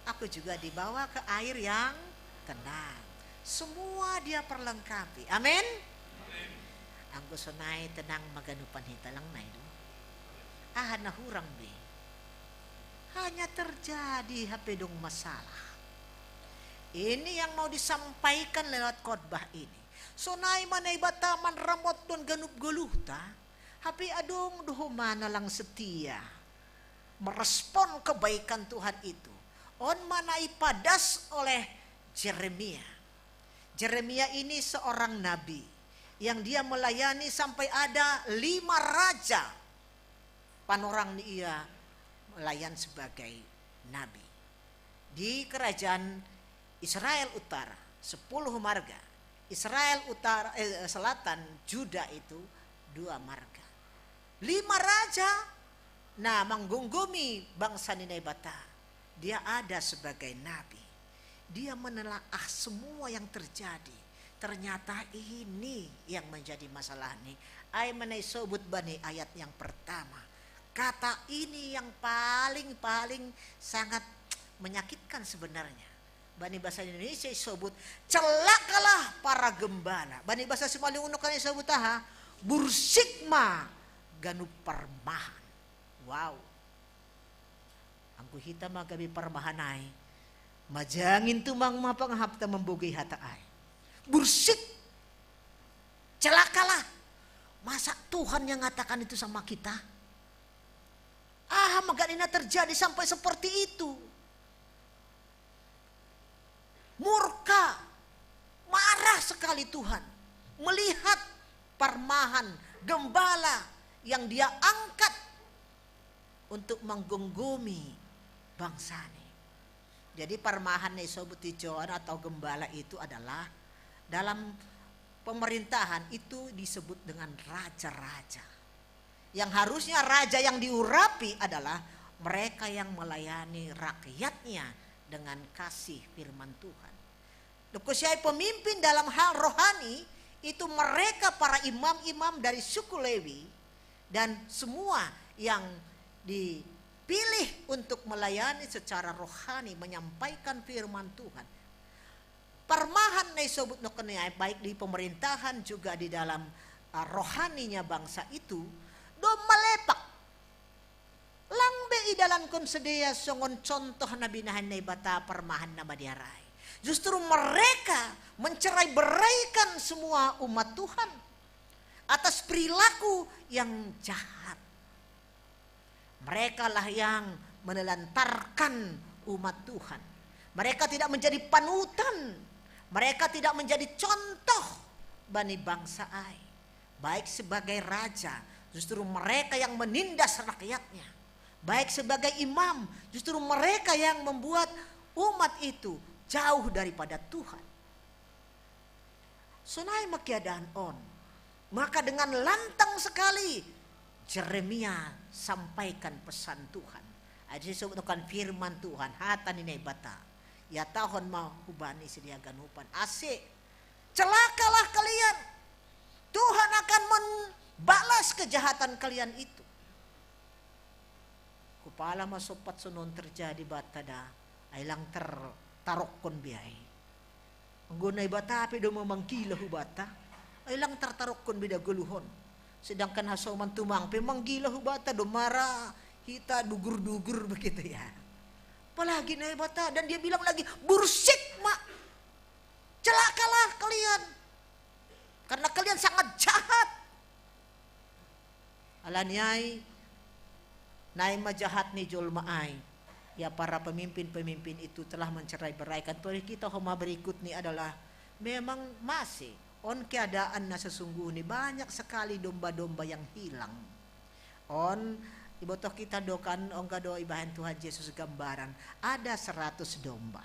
aku juga dibawa ke air yang tenang. Semua Dia perlengkapi. Amin. Anggo sonai tenang ma ganupan hita, lang nai do. Aha na hurang be. Hanya terjadi hape dong masalah. Ini yang mau disampaikan lewat khotbah ini. Sonai ma Naibata manramotkon ganup goluhta. Tapi adong do homa na lang setia merespon kebaikan Tuhan itu. On ma na ipadas oleh Jeremia. Jeremia ini seorang nabi yang dia melayani sampai ada lima raja panorang ni ia melayan sebagai nabi. Di kerajaan Israel Utara, sepuluh marga. Israel Utara, eh, Selatan, Juda itu dua marga. Lima raja, na manggunggomi bangsa ni Naibata. Dia ada sebagai nabi. Dia menelaah semua yang terjadi. Ternyata ini yang menjadi masalah ni. Ai ma na isobut bani ayat yang pertama. Kata ini yang paling-paling sangat menyakitkan sebenarnya. Bani bahasa Indonesia isobut, celakalah para gembala. Bani bahasa Simalungun kan isobut aha? Bursik ma ganup parmahan. Wow. Anggo hita ma gabe parmahan ai, majangin tumang ma pangahapta mambogei hata ai. Bursik. Celakalah. Masa Tuhan yang mengatakan itu sama kita? Aha ma gani na terjadi sampai seperti itu? Murka, marah sekali Tuhan melihat parmahan, gembala yang dia angkat untuk menggunggomi bangsa ni. Jadi parmahan na isobut di John atau gembala itu adalah dalam pemerintahan itu disebut dengan raja-raja. Yang harusnya raja yang diurapi adalah mereka yang melayani rakyatnya dengan kasih firman Tuhan. Dokosi ai pemimpin dalam hal rohani itu mereka para imam-imam dari suku Lewi dan semua yang dipilih untuk melayani secara rohani, menyampaikan firman Tuhan. Parmahan na isobut nongkon ni ai, baik di pemerintahan juga di dalam, uh, rohaninya bangsa itu, do malepak. Lang be idalankon sidea songon contoh na binahen Naibata parmahan na madear ai. Justru mereka mencerai-beraikan semua umat Tuhan atas perilaku yang jahat. Merekalah yang menelantarkan umat Tuhan. Mereka tidak menjadi panutan. Mereka tidak menjadi contoh bani bangsa ai. Baik sebagai raja, justru mereka yang menindas rakyatnya. Baik sebagai imam, justru mereka yang membuat umat itu jauh daripada Tuhan. Sonai ma keadaan on. Maka dengan lantang sekali Jeremia sampaikan pesan Tuhan. Ai disebutkan firman Tuhan, hata ni Naibata. Ihatahon ma hubani sidea ganupan, ase, celakalah kalian. Tuhan akan membalas kejahatan kalian itu. Kupala ma sompat sonon terjadi banta da, ai lang tartarokkon be ai. Anggo Naibata pe do manggilo hubanta, ai lang tartarokkon be da goluhon. Sedangkan hasoman tumang pe manggilo hubanta, do mara hita dugur-dugur begitu ya. Apalagi Naibata, dan dia bilang lagi, bursik ma, celakalah kalian, karena kalian sangat jahat. Alani ai, naeng ma jahat ni jolma ai. Ya, para pemimpin-pemimpin itu telah mencerai-beraikan. Tori kita homa berikut ni adalah memang masih on keadaan na sesungguhnya banyak sekali domba-domba yang hilang. On, ibotoh kita do kan, ongga do ibahen Tuhan Yesus gambaran. Ada seratus domba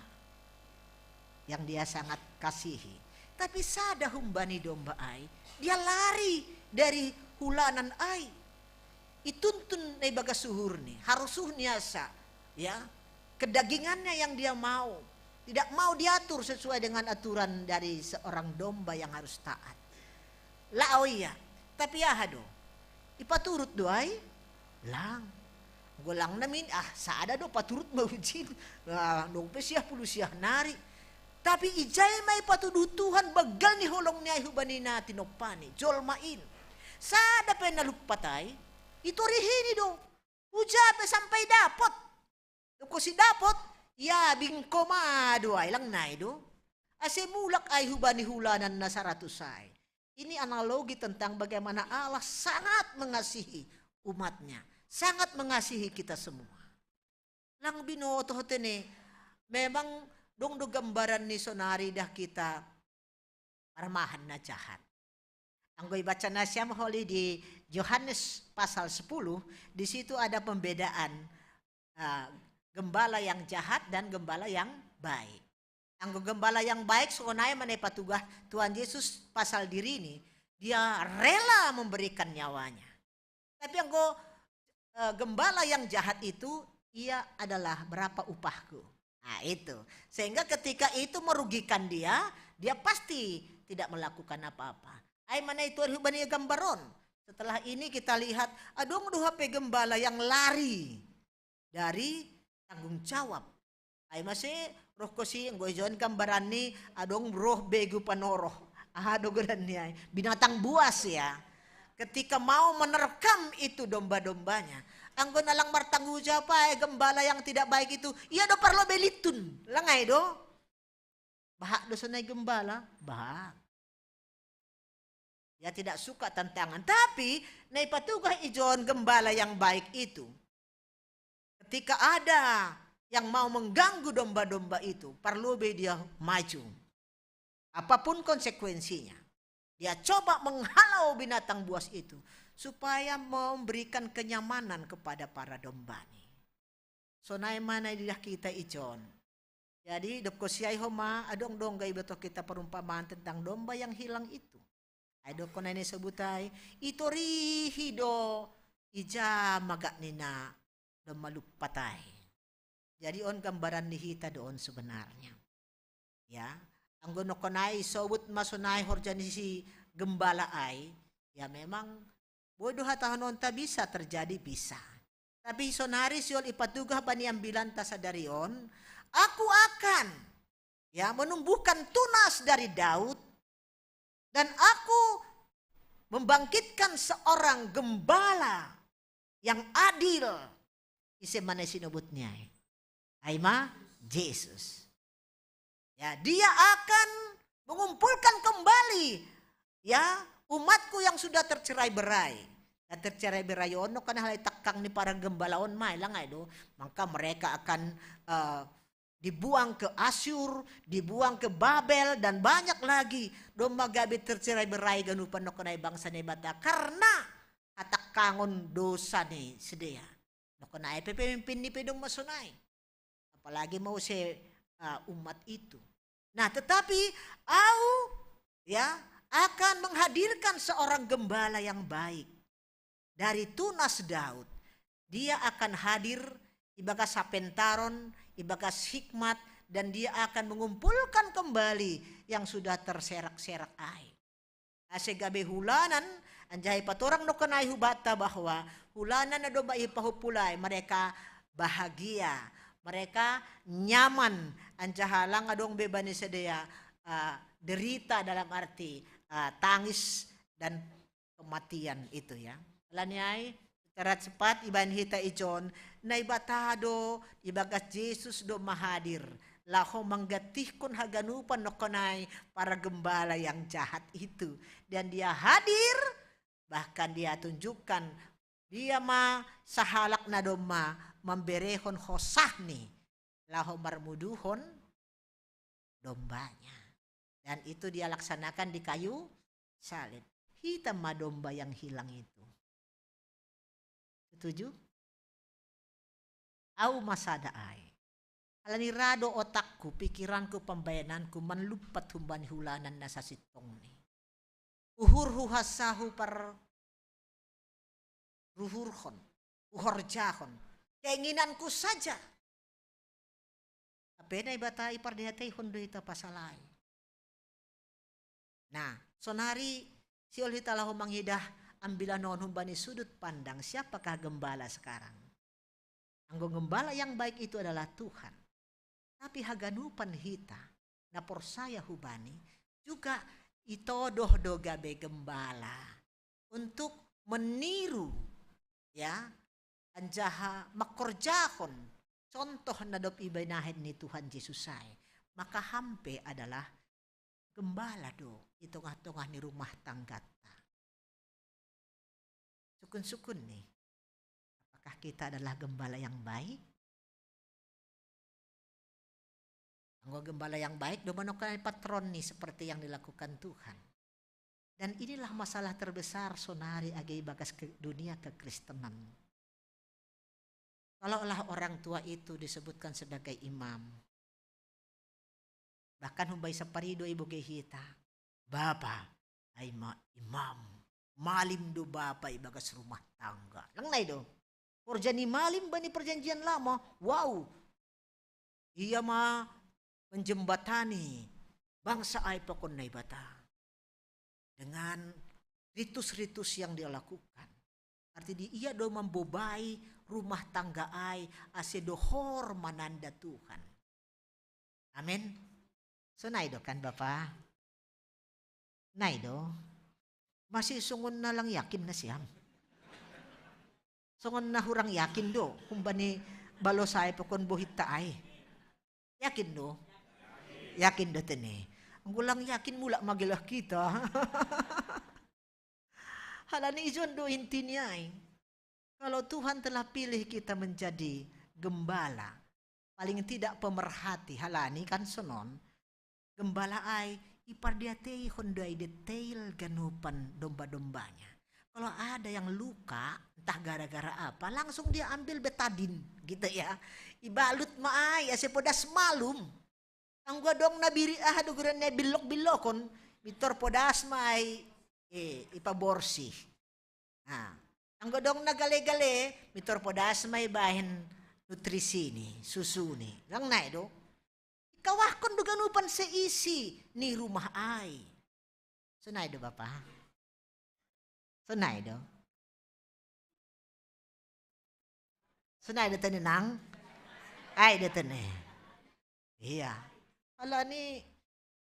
yang dia sangat kasihi. Tapi sada humbani domba ai, dia lari dari hulanan ai. Ituntun na ibagas uhurni, harusuhni asa, ya, kedagingannya yang dia mau. Tidak mau diatur sesuai dengan aturan dari seorang domba yang harus taat. Lao ia, tapi aha do? Ipaturut do ai? Lang. Golang namin, ah, sada do paturut ma ujin. Ah, dong pe siah pulu siah nari. Tapi ijai ma ipatudu Tuhan banggal ni holong ni ai hubani na tinompani, jolma in. Sada pe na lumpat ai, itorihini do. Uja pe sampai dapot. Dokosi dapot, iabingko ma do ai lang nai do. Ase mulak ai hubani hulanan na saratus ai. Ini analogi tentang bagaimana Allah sangat mengasihi umatnya, sangat mengasihi kita semua. Lang binoto tene, memang dong do gambaran ni sonari dah kita parmahan na jahat. Anggo ibaca nasiam holi di Yohanes pasal sepuluh, di situ ada pembedaan uh, gembala yang jahat dan gembala yang baik. Anggo gembala yang baik sonai mana ipatugah Tuhan Yesus pasal diri ini, dia rela memberikan nyawanya. Tapi anggo uh, gembala yang jahat itu, ia adalah berapa upahku. Nah, itu. Sehingga ketika itu merugikan dia, dia pasti tidak melakukan apa-apa. Ai mana itu ari hubani gambaron. Setelah ini kita lihat adong do hape gembala yang lari dari tanggung jawab. Ai mase roh kosi nggo ijon gambaran ni adong roh begu panoroh. Aha do goran ni ai? Binatang buas ya. Ketika mau menerkam itu domba-dombanya, anggo nalang martanggung jawab ai gembala yang tidak baik itu, ia do parlo belitun. Langai do. Bahak do sonai gembala, bahak. Dia tidak suka tantangan. Tapi na ipatugah ijon gembala yang baik itu, ketika ada yang mau mengganggu domba-domba itu, parlo be dia maju. Apapun konsekuensinya, dia coba menghalau binatang buas itu supaya memberikan kenyamanan kepada para domba ni. Sonai mana idah kita ijon. Jadi dokkon siai homa adong dong ga iboto kita perumpamaan tentang domba yang hilang itu. Ai dokkon ai na isobut ai, itorihi do ija magak ni na domba lumpat ai. Jadi on gambaran ni hita do on sebenarnya. Ya, anggo nokkon ai isobut ma sonai horja ni si gembala ai, ya memang boi do hatahononta bisa terjadi, bisa. Tapi sonari siol ipatugah bani ambilanta sadari on, aku akan ya menumbuhkan tunas dari Daud dan aku membangkitkan seorang gembala yang adil. Ise mana sinobut ni ai? Ai ma Jesus. Ya, dia akan mengumpulkan kembali ya umatku yang sudah tercerai berai. Ya, tercerai berai on nokkon halai takkang ni para gembala on ma i, langai do. Maka mereka akan uh, dibuang ke Asyur, dibuang ke Babel, dan banyak lagi. Domma gabe tercerai berai ganupan nokkon ai bangsa Debata karena hatakkangon dosa ni sidea. Nokkon ai pe pemimpin ni pe domma sonai. Apalagi mau se uh, umat itu. Nah, tetapi au ya akan menghadirkan seorang gembala yang baik dari tunas Daud. Dia akan hadir ibagas hapentaron, ibagas hikmat, dan dia akan mengumpulkan kembali yang sudah terserak-serak ai. Ase gabe hulanan, anjaha ipatorang nokkon ai hubanta bahwa hulanan na domma ipahupul ai mereka bahagia, mereka nyaman, anjaha lang adong be bani sidea uh, derita dalam arti uh, tangis dan kematian itu ya. Alani ai secara cepat ibaen hita ijon, Naibata do ibagas Jesus do mahadir laho manggatihkon haganupan nokkon ai para gembala yang jahat itu. Dan dia hadir, bahkan dia tunjukkan dia ma sahalak na domma mamberehon hosahni laho marmuduhon dombanya. Dan itu dia laksanakan di kayu salib. Hita ma domba yang hilang itu. Setuju? Au ma sada ai. Alani ra do otakku, pikiranku, pambaenanku manlumpat humbani hulanan na sasintongni. Uhurhu hansa hupar ruhurhon, uhorjahon keinginanku saja. Tapi Naibata ipardihateihon do hita pasal ai. Nah, sonari siol hita laho mangidah ambilan on humbani sudut pandang siapakah gembala sekarang. Anggo gembala yang baik itu adalah Tuhan. Tapi haganupan hita na porsaya hubani juga itodoh do gabe gembala untuk meniru ya anjaha mangkorjahon contoh na dob ibinahen ni Tuhan Jesus ai. Maka ham pe adalah gembala do. di tongah-tongah ni rumah tanggata. Sukun-sukun ni. Apakah kita adalah gembala yang baik? Anggo gembala yang baik, do manokan patron ni seperti yang dilakukan Tuhan. Dan inilah masalah terbesar sonari age ibagas ke, dunia kekristenan. Kalau olah orang tua itu disebutkan sebagai imam, bahkan humbai saparido ibogei hita, bapa, ai ma imam, malim do bapa ibagas rumah tangga. Lang nai do. Horja ni malim bani perjanjian lama, wow. Ia ma menjembatani bangsa ai pakon Naibata dengan ritus-ritus yang dia lakukan. Arti di ia do mambobai rumah tangga ai ase dohor mananda Tuhan. Amin. Sonai do kan Bapa? Nai do. Masih songon na lang yakin nasiam. Songon na hurang yakin do humbani balosa ai pakon bohita ai. Yakin do? Yakin do tene. Anggo lang yakin mulak magelah kita. Halani ijon do inti ni ai. Kalau Tuhan telah pilih kita menjadi gembala, paling tidak pemerhati, halani kan sonon, gembala ai ipardiateihon do ai detail ganupan domba-dombanya. Kalau ada yang luka, entah gara-gara apa, langsung dia ambil betadin, gitu ya. Ibalut ma ai ase podas malum. Anggo adong na biri aha do goran ni ai, billok-billokon, mitor podas ma ai, eh, ipaborsih. Nah, anggo adong na gale-gale, mitor podas ma ibahen nutrisi ni, susu ni. Lang nai do. Ikawahkon do ganupan seisi ni rumah ai. Sonai do Bapa? Sonai do. Sonai do tene nang? Ai do tene. Iya. Halani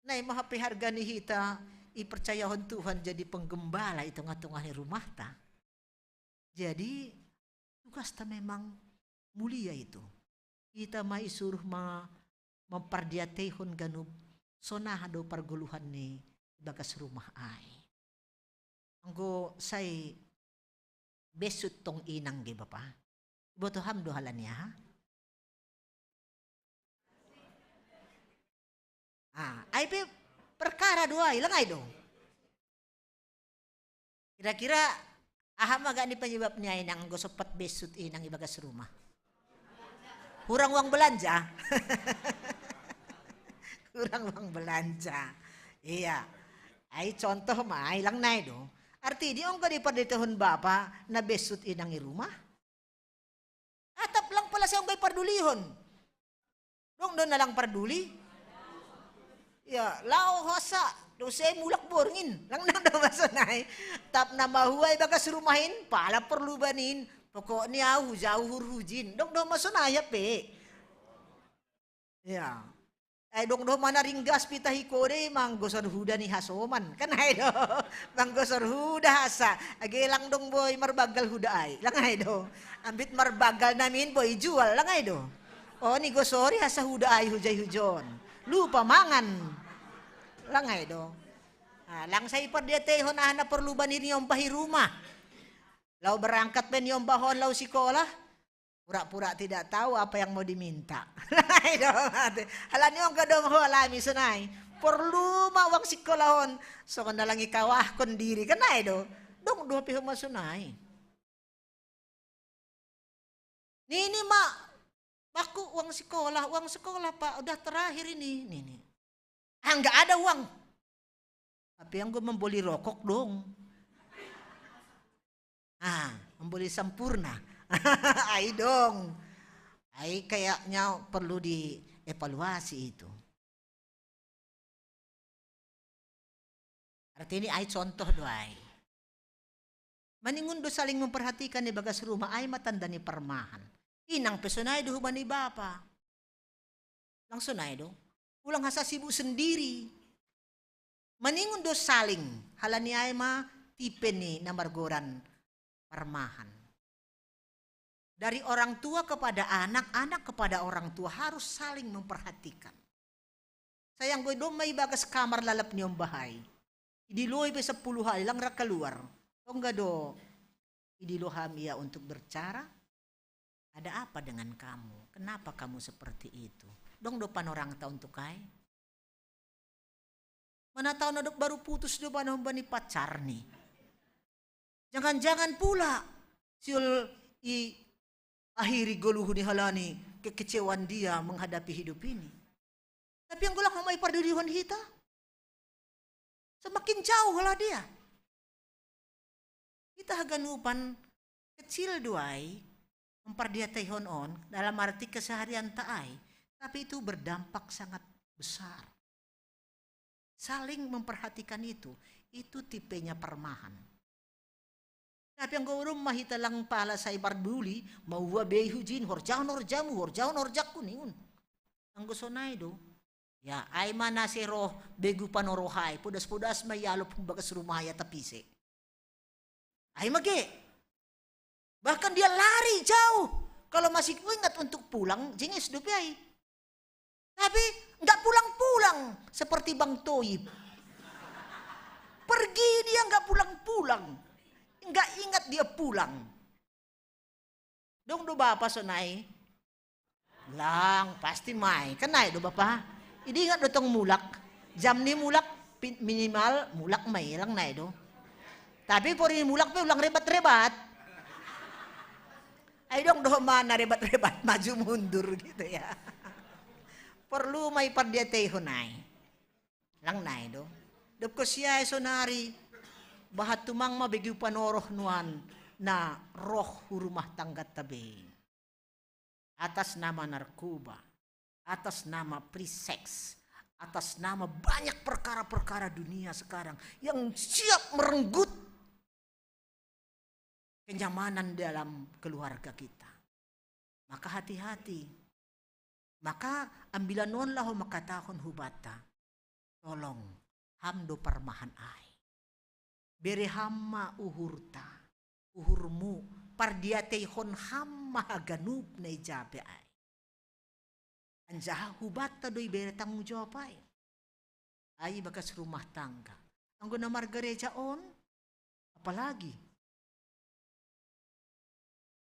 nai ma hape harga ni hita ipercayahon Tuhan jadi penggembala i tongah-tongah ni rumahta. Jadi tugasta memang mulia itu. Hita ma isuruh ma, mampardiateihon ganup sonaha do pargoluhan ni ibagas rumah ai. Anggo sai besut tong inang ge Bapa. Iboto ham do halani aha? Ah, ai pe perkara do ai, lang ai do. Kira-kira aha ma gani penyebab ni ai nang anggo sompat besut inang ibagas rumah? Hurang uang belanja. Hurang uang belanja. Iya. Ai contoh ma ai, lang nai do. Arti di anggo dipardiateihon bapa na besut inang i rumah. Atap lang pala sai anggo ipardulihon. Dong do na lang parduli. Ya, lao hasa do sai mulak borngin. Lang nang do ma sonai. Tap na mahua ibagas rumahin, pala porlu banin. Pokokni au huja uhur hujin. Dong do ma sonai hape. Ya. Ai dong do ma na ringgas pitah i kode manggosor huda ni hasoman. Kan ai do. Manggosor huda hasa. Age lang dong boi marbagal huda ai. Lang ai do. Ambit marbagal namin boi jual. Lang ai do. O ni gosori hasa huda ai hujai hujon. Lupa mangan. Lang ai do. Ah, lang sai pardiateihon aha na porlu bani niombah i rumah. Lao berangkat pe niombahon lao sikola. Pura-pura tidak tahu apa yang mau diminta. Lang ai do. Halani anggo dong ho alami sonai. Porlu ma uang sikolahon. Songon na lang ikawahkon diri kan ai do. Dong do hape ho ma sonai. Nini ma, Pak, uang sekolah, uang sekolah Pak, udah terakhir ini. Nini. Ah, nggak ada uang. Tapi anggo membeli rokok dong. Ah, membeli Sampurna. Ai dong. Ai kayaknya perlu dievaluasi itu. Arti ni ai contoh do ai. Maningon do saling memperhatikan ibagas rumah ai ma tanda ni parmahan. Inang pe sonai do hubani bapa. Lang sonai do. Ulang hasa sibuk sendiri. Maningon do saling, halani ai ma tipe ni na margoran parmahan. Dari orang tua kepada anak, anak kepada orang tua harus saling memperhatikan. Sai anggo domma ibagas kamar lalap niombah ai. Idiloi pe sepuluh hari lang ra kaluar. Tongga do idilo ham ia untuk berbicara. Ada apa dengan kamu? Kenapa kamu seperti itu? Dong do panorang tau untuk ai. Mana tau na dok baru putus do bana humbani pacar ni. Jangan-jangan pula siul i akhiri goluhu ni halani kekecewaan dia menghadapi hidup ini. Tapi yang golang hamai pardudihon hita, semakin jauh lah dia. Kita haganupan kecil duai mempardiataihon on dalam arti keseharian ta ai, tapi itu berdampak sangat besar. Saling memperhatikan itu, itu tipenya parmahan. Tapi anggo rumah hita lang pala sai parduli, maua bei hujin, horjahon horjamu, horjahon horjakku ningun. Anggo sonai do. Ya, ai ma na se roh begu panorohai, podas-podas ma ialop bagas rumah ya tapise. Ai mage. Bahkan dia lari jauh. Kalau masih ingat untuk pulang, jengis dope ai. Tapi nggak pulang-pulang seperti Bang Toib. Pergi dia nggak pulang-pulang. Nggak ingat dia pulang. Dong do bapa sonai. Lang, pasti mai. Kan nai do bapa. Idi ingat do tong mulak. Jam ni mulak minimal mulak mai lang nai do. Tapi pori mulak pe ulang rebat-rebat. Ai dong do mana rebat-rebat maju mundur gitu ya. Perlu mai pardiataihon ai. Lang nai do. Dok ko siai sonari. Bahat tumang ma begi panoroh nuan na roh hu rumah tangga tabe. Atas nama narkoba, atas nama free sex, atas nama banyak perkara-perkara dunia sekarang yang siap merenggut kenyamanan dalam keluarga kita. Maka hati-hati. Maka ambilan on laho makatahon hubata. Tolong, ham do parmahan ai. Bere ham ma uhurta, uhurmu, pardiataihon ham ma haganup na ijape ai. Anjaha hubata do ibere tanggung jawab ai. Ai bagas rumah tangga. Anggo na margareja on, apalagi.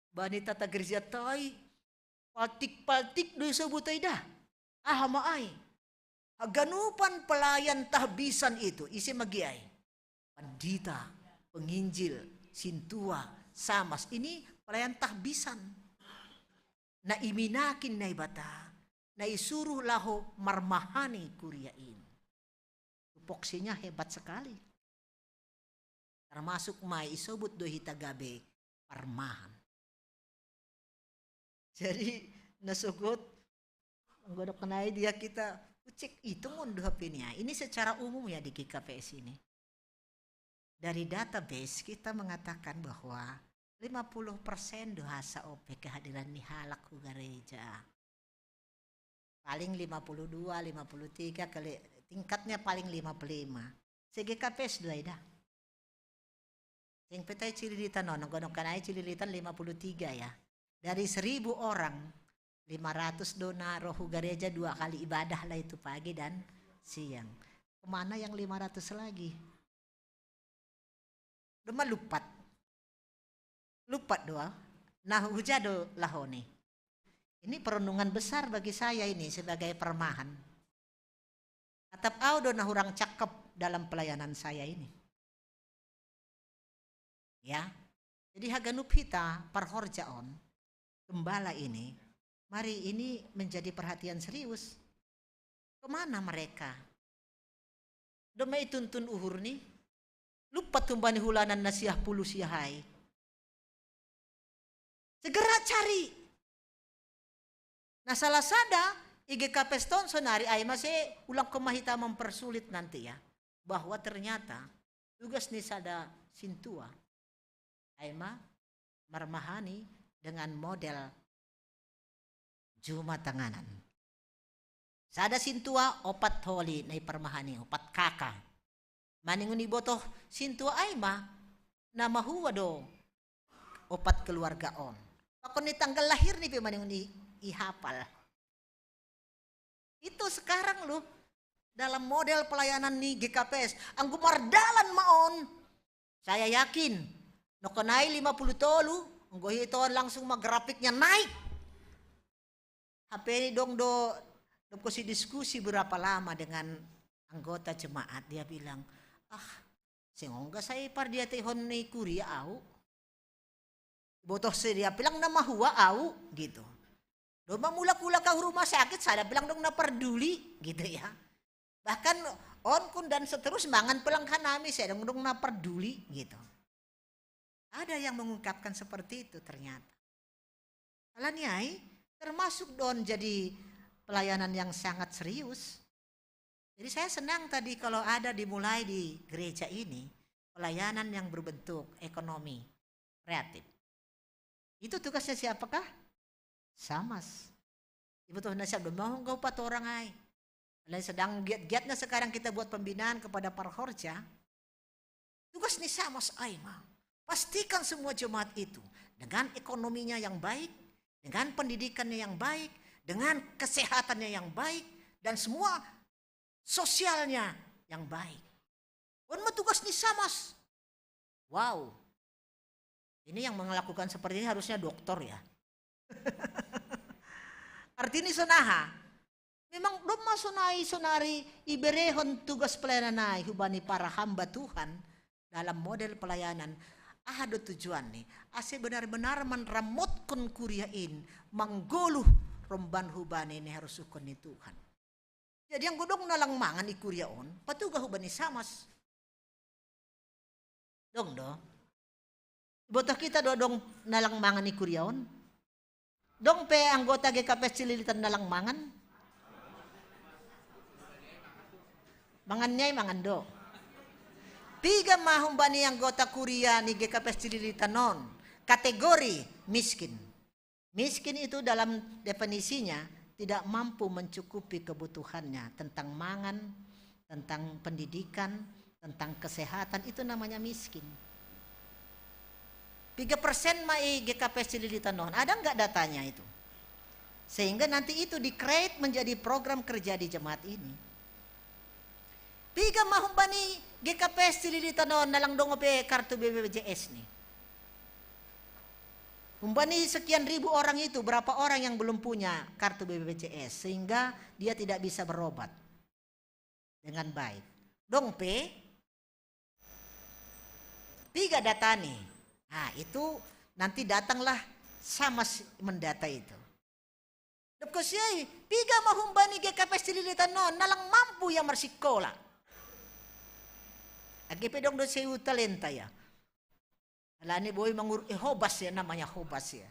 Bani tata gereja tai, paltik-paltik do isobut ai da. Aha ma ai. Haganupan pelayan tahbisan itu, ise magi ai. Pandita, penginjil, sintua, samas, ini pelayan tahbisan. Na iminakin Naibata, na isuruh laho marmahani kuria in. Tupoksinya hebat sekali. Termasuk mai isobut do hita gabe parmahan. Jadi nasogot anggo dok nai dia kita ucek itu mundu H P-nya. Ini secara umum ya di G K P S ini. Dari database kita mengatakan bahwa lima puluh persen do hasa ope kehadiran ni halak hu gareja. Paling lima puluh dua, lima puluh tiga kali tingkatnya paling lima puluh lima. Se G K P S do ai da. Sing petai cililitan on, anggo dong kan ai cililitan lima puluh tiga ya. Dari seribu orang, lima ratus do na roh hu gareja dua kali ibadah lah itu pagi dan siang. Kemana yang lima ratus lagi? Doma lupat. Lupat doa. Nah, huja do lahoni. Ini perenungan besar bagi saya ini sebagai parmahan. Atap au do na hurang cakep dalam pelayanan saya ini. Ya. Jadi haganup hita parhorja on, gembala ini, mari ini menjadi perhatian serius. Kemana mereka? Doma ituntun uhur ni, lupat humbani hulanan na siah pulu siah ai. Segera cari. Nah, salah sada I G K P S ton sonari ai mase ulang koma hita mempersulit nanti ya. Bahwa ternyata tugas ni sada sintua ai ma marmahani dengan model juma tanganan. Sada sintua opat holi na iparmahani, opat kaka. Maningon ibotoh sintua ai ma na mahua do opat keluarga on. Pakon ni tanggal lahir ni pe maningon i, ihapal. Itu sekarang loh. dalam model pelayanan ni G K P S. Anggo mardalan ma on, saya yakin, nokonai lima puluh tolu, anggo hiton langsung ma grafiknya naik. Hape ni dong do, dong ko si diskusi berapa lama dengan anggota jemaat, dia bilang, "Ah, seng ongga sai pardiatehon ni kuria au." Botoh si dia bilang na mahua au gitu. Dong ma mulak-ulak ka rumah sakit, sada bilang dong na parduli gitu ya. Bahkan onkun dan seterus mangan pe lang hanami, sai dong, dong na parduli gitu. Ada yang mengungkapkan seperti itu ternyata. Alani ai, termasuk do on jadi pelayanan yang sangat serius. Jadi saya senang tadi kalau ada dimulai di gereja ini, pelayanan yang berbentuk ekonomi kreatif. Itu tugasnya siapakah? Samas. Ibu tuh nasib do mau nggo patorang ai. Lain sedang giat-giatnya sekarang kita buat pembinaan kepada parhorja. Tugas ni Samas ai ma. Pastikan semua jemaat itu dengan ekonominya yang baik, dengan pendidikannya yang baik, dengan kesehatannya yang baik, dan semua sosialnya yang baik. On ma tugas ni Samas. Wow. Ini yang melakukan seperti ini harusnya doktor ya. Artinya sonaha. Memang dong ma sonai sonari iberehon tugas pelayanan ai hubani para hamba Tuhan dalam model pelayanan. Aha do tujuan ni? Ase benar-benar manramotkon kuria in manggoluh romban hubani ni harosuhkon ni Tuhan. Jadi anggo dong na lang mangan i kuria on, patuga hubani Samas. Dong do. Botoh kita do dong na lang mangan i kuria on. Dong pe anggota G K P S Cililitan na lang mangan. Mangan niai mangan do. Piga ma humbani anggota kuria ni G K P S Cililitan on kategori miskin. Miskin itu dalam definisinya tidak mampu mencukupi kebutuhannya tentang mangan, tentang pendidikan, tentang kesehatan, itu namanya miskin. Piga persen ma i G K P S Cililitan on, ada nggak datanya itu? Sehingga nanti itu di-create menjadi program kerja di jemaat ini. Piga ma humbani G K P S Cililitan on na lang dong pe kartu B P J S ni? Humbani sekian ribu orang itu, berapa orang yang belum punya kartu B P J S sehingga dia tidak bisa berobat dengan baik? Dong pe? Piga data ni? Nah, itu nanti datanglah Samas mendata itu. Dok ko siai, piga ma humbani G K P S Cililitan on na lang mampu ia marsikola. Age pe dong do sewu talenta ia. Alani boi mangur, eh, hobas ia, namanya hobas ia.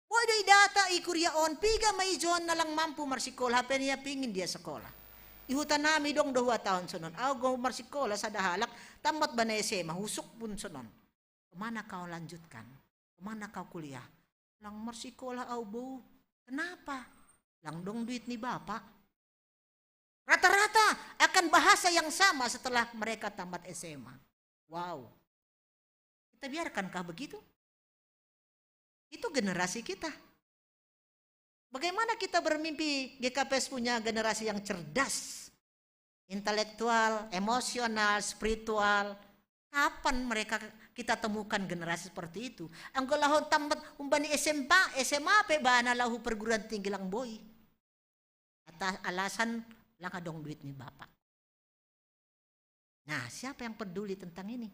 Boi do idata i kuria on, piga ma ijon na lang mampu marsikola, hape na ia pingin dia sikola. I huta nami dong do huhatahon sonon, au go marsikola sada halak, tamat bana S M A, husuk pun sonon. Kemana kau lanjutkan? Kemana kau kuliah? Lang marsikola au bou. Kenapa? Lang dong duit ni bapa. Rata-rata akan bahasa yang sama setelah mereka tamat S M A. Wow. Kita biarkankah begitu? Itu generasi kita. Bagaimana kita bermimpi G K P S punya generasi yang cerdas, intelektual, emosional, spiritual? Kapan mereka kita temukan generasi seperti itu? Anggo laho tamat humbani S M A, S M A pe bana laho perguruan tinggi lang boi. Atas alasan lang adong duit ni bapa. Nah, siapa yang peduli tentang ini?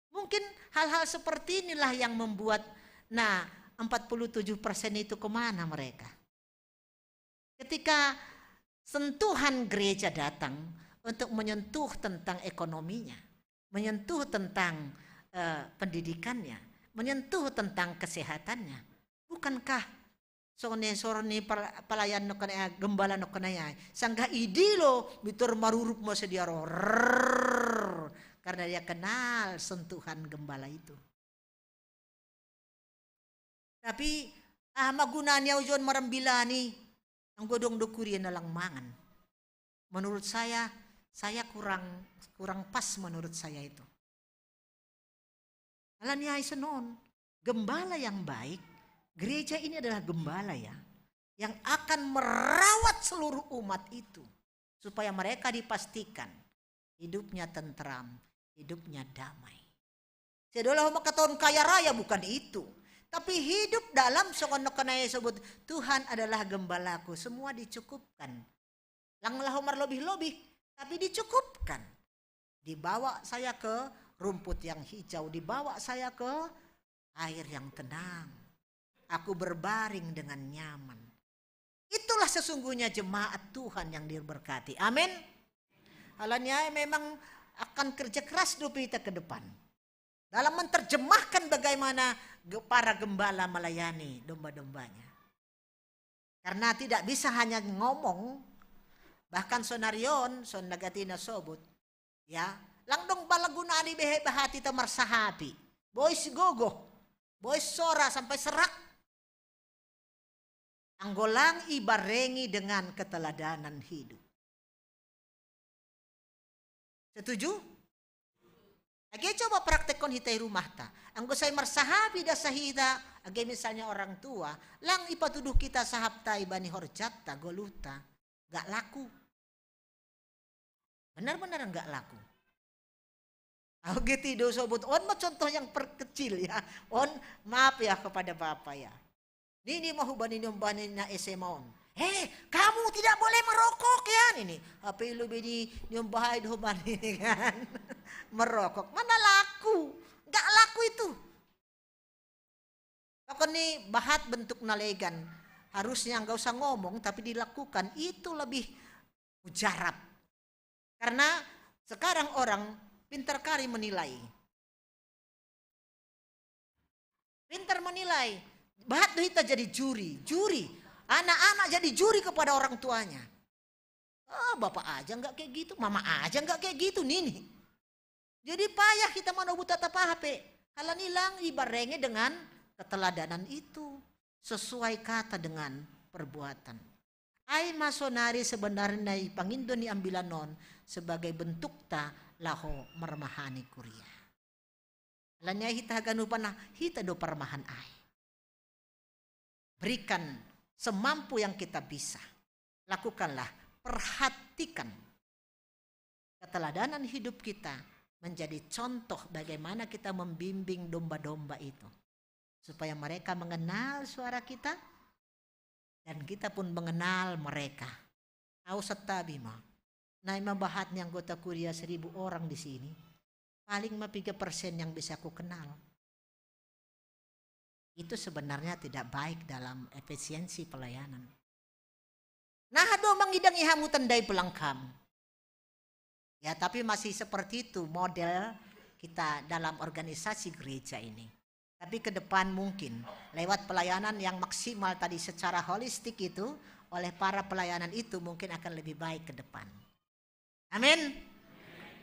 Mungkin hal-hal seperti inilah yang membuat, nah, empat puluh tujuh persen itu kemana mereka? Ketika sentuhan gereja datang untuk menyentuh tentang ekonominya, menyentuh tentang, eh, pendidikannya, menyentuh tentang kesehatannya, bukankah sone sor ni pal-, palayan nokonai, gembala nokonai ai, sanggah idilo mitor marurup ma sedia ro. Rrrr. Karena dia kenal sentuhan gembala itu. Tapi, ah, magunani au jon marambilani, anggo dong do kuria na lang mangan. Menurut saya, saya kurang, kurang pas menurut saya itu. Alani ai sonon, gembala yang baik, gereja ini adalah gembala ya, yang akan merawat seluruh umat itu. Supaya mereka dipastikan hidupnya tentram, hidupnya damai. Sedolah maka tahun kaya raya bukan itu. Tapi hidup dalam songon nokonai sebut Tuhan adalah gembalaku. Semua dicukupkan. Lang laho marlobih-lobih, tapi dicukupkan. Dibawa saya ke rumput yang hijau, dibawa saya ke air yang tenang. Aku berbaring dengan nyaman. Itulah sesungguhnya jemaat Tuhan yang diberkati. Amin. Alanya memang akan kerja keras dope ita ke depan. Dalam menerjemahkan bagaimana ge-, para gembala melayani domba-dombanya. Karena tidak bisa hanya ngomong, bahkan sonari on, son na gati nasobut. Ya, lang dong bala gunani behe bahati ta marsahapi. Bois gogo, bois sora sampai serak. Anggo lang ibarengi dengan keteladanan hidup. Setuju? Age coba praktekkon hita i rumahta. Anggo sai marsahapi da sahita, age misalnya orang tua, lang ipatuduh kita sahapta ibani horjatta, goluhta, gak laku. Benar-benar gak laku. Au gitu do sobut. On ma contoh yang perkecil ya. On, maaf ya kepada Bapak ya. Nini ma hubani niombahna S M A on. "Eh, kamu tidak boleh merokok ya," nini. Hape i lobi ni niombah ai do hubani ini kan. Merokok. Mana laku? Gak laku itu. Pokoknya bahat bentuk nalegan. Harusnya nggak usah ngomong tapi dilakukan. Itu lebih mujarab. Karena sekarang orang pintar kari menilai. Pintar menilai. Bahat do hita jadi juri, juri. Anak-anak jadi juri kepada orang tuanya. "Oh, bapak aja nggak kayak gitu, mama aja nggak kayak gitu, nini." Jadi payah kita manobu tatap hape. Kalau nilang ibarenge dengan keteladanan itu. Sesuai kata dengan perbuatan. Ai ma sonari sebenarnya i pangindo ni ambilan on sebagai bentukta laho marmahani kuria. Alani ai hita haganupan na hita do parmahan ai. Berikan semampu yang kita bisa. Lakukanlah, perhatikan keteladanan hidup kita menjadi contoh bagaimana kita membimbing domba-domba itu. Supaya mereka mengenal suara kita dan kita pun mengenal mereka. Au santabi ma. Nai ma bahat ni anggota kuria seribu orang di sini. Paling ma piga persen yang bisa ku kenal. Itu sebenarnya tidak baik dalam efisiensi pelayanan. Nah, do mangidangi hamu tandai pelangkam. Ya, tapi masih seperti itu model kita dalam organisasi gereja ini. Tapi ke depan mungkin lewat pelayanan yang maksimal tadi secara holistik itu oleh para pelayanan itu mungkin akan lebih baik ke depan. Amin.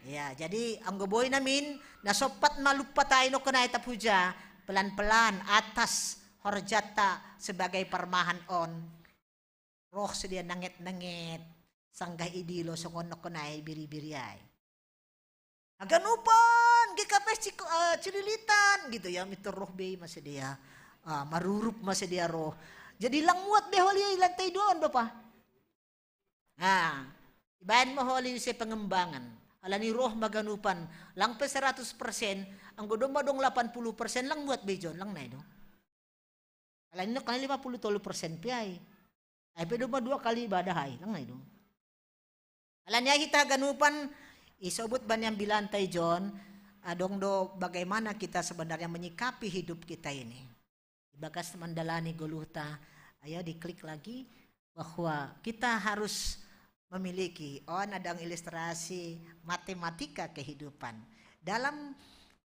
Ya, jadi anggo boi namin na sompat malumpat ai nokkonai tapuja pelan-pelan atas horjatta sebagai parmahan on. Roh sedia nanget-nanget sanggah idilo songon nokkonai biri-biri ai. Haganupan, G K P S Cik-, eh, Cililitan gitu ya, mitur roh bei ma sedia. Ah, marurup ma sedia roh. Jadi lang muat be holi i lantai dua on, Bapak. Nah, ibaen ma holi ise pengembangan. Alani roh ma ganupan, lang pe seratus persen, anggo domma dong delapan puluh persen lang muat be jon, lang nai do. Alani nokkonai lima puluh tolu persen pe ai. Ai pe domma dua kali ibadah ai, lang nai do. Alani ai hita haganupan isobut bani ambilanta i jon, adong do bagaimana kita sebenarnya menyikapi hidup kita ini. Ibagas mandalani goluhta, ayo diklik lagi bahwa kita harus memiliki, oh, adong ilustrasi matematika kehidupan. Dalam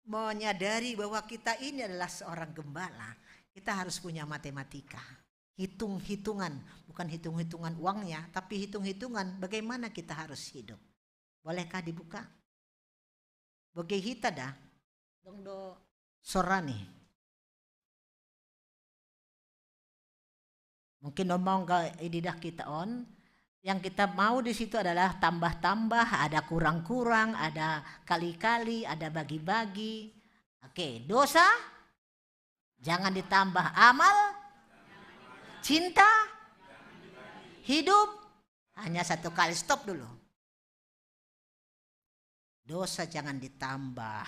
menyadari bahwa kita ini adalah seorang gembala, kita harus punya matematika. Hitung-hitungan, bukan hitung-hitungan uangnya, tapi hitung-hitungan bagaimana kita harus hidup. Bolehkah dibuka? Bagi hita da. Dong do sorani. Mungkin ngomong ke ididah kita on. Yang kita mau di situ adalah tambah-tambah, ada kurang-kurang, ada kali-kali, ada bagi-bagi. Oke, dosa jangan ditambah, amal, cinta, hidup, Hanya satu kali, stop dulu. Dosa jangan ditambah.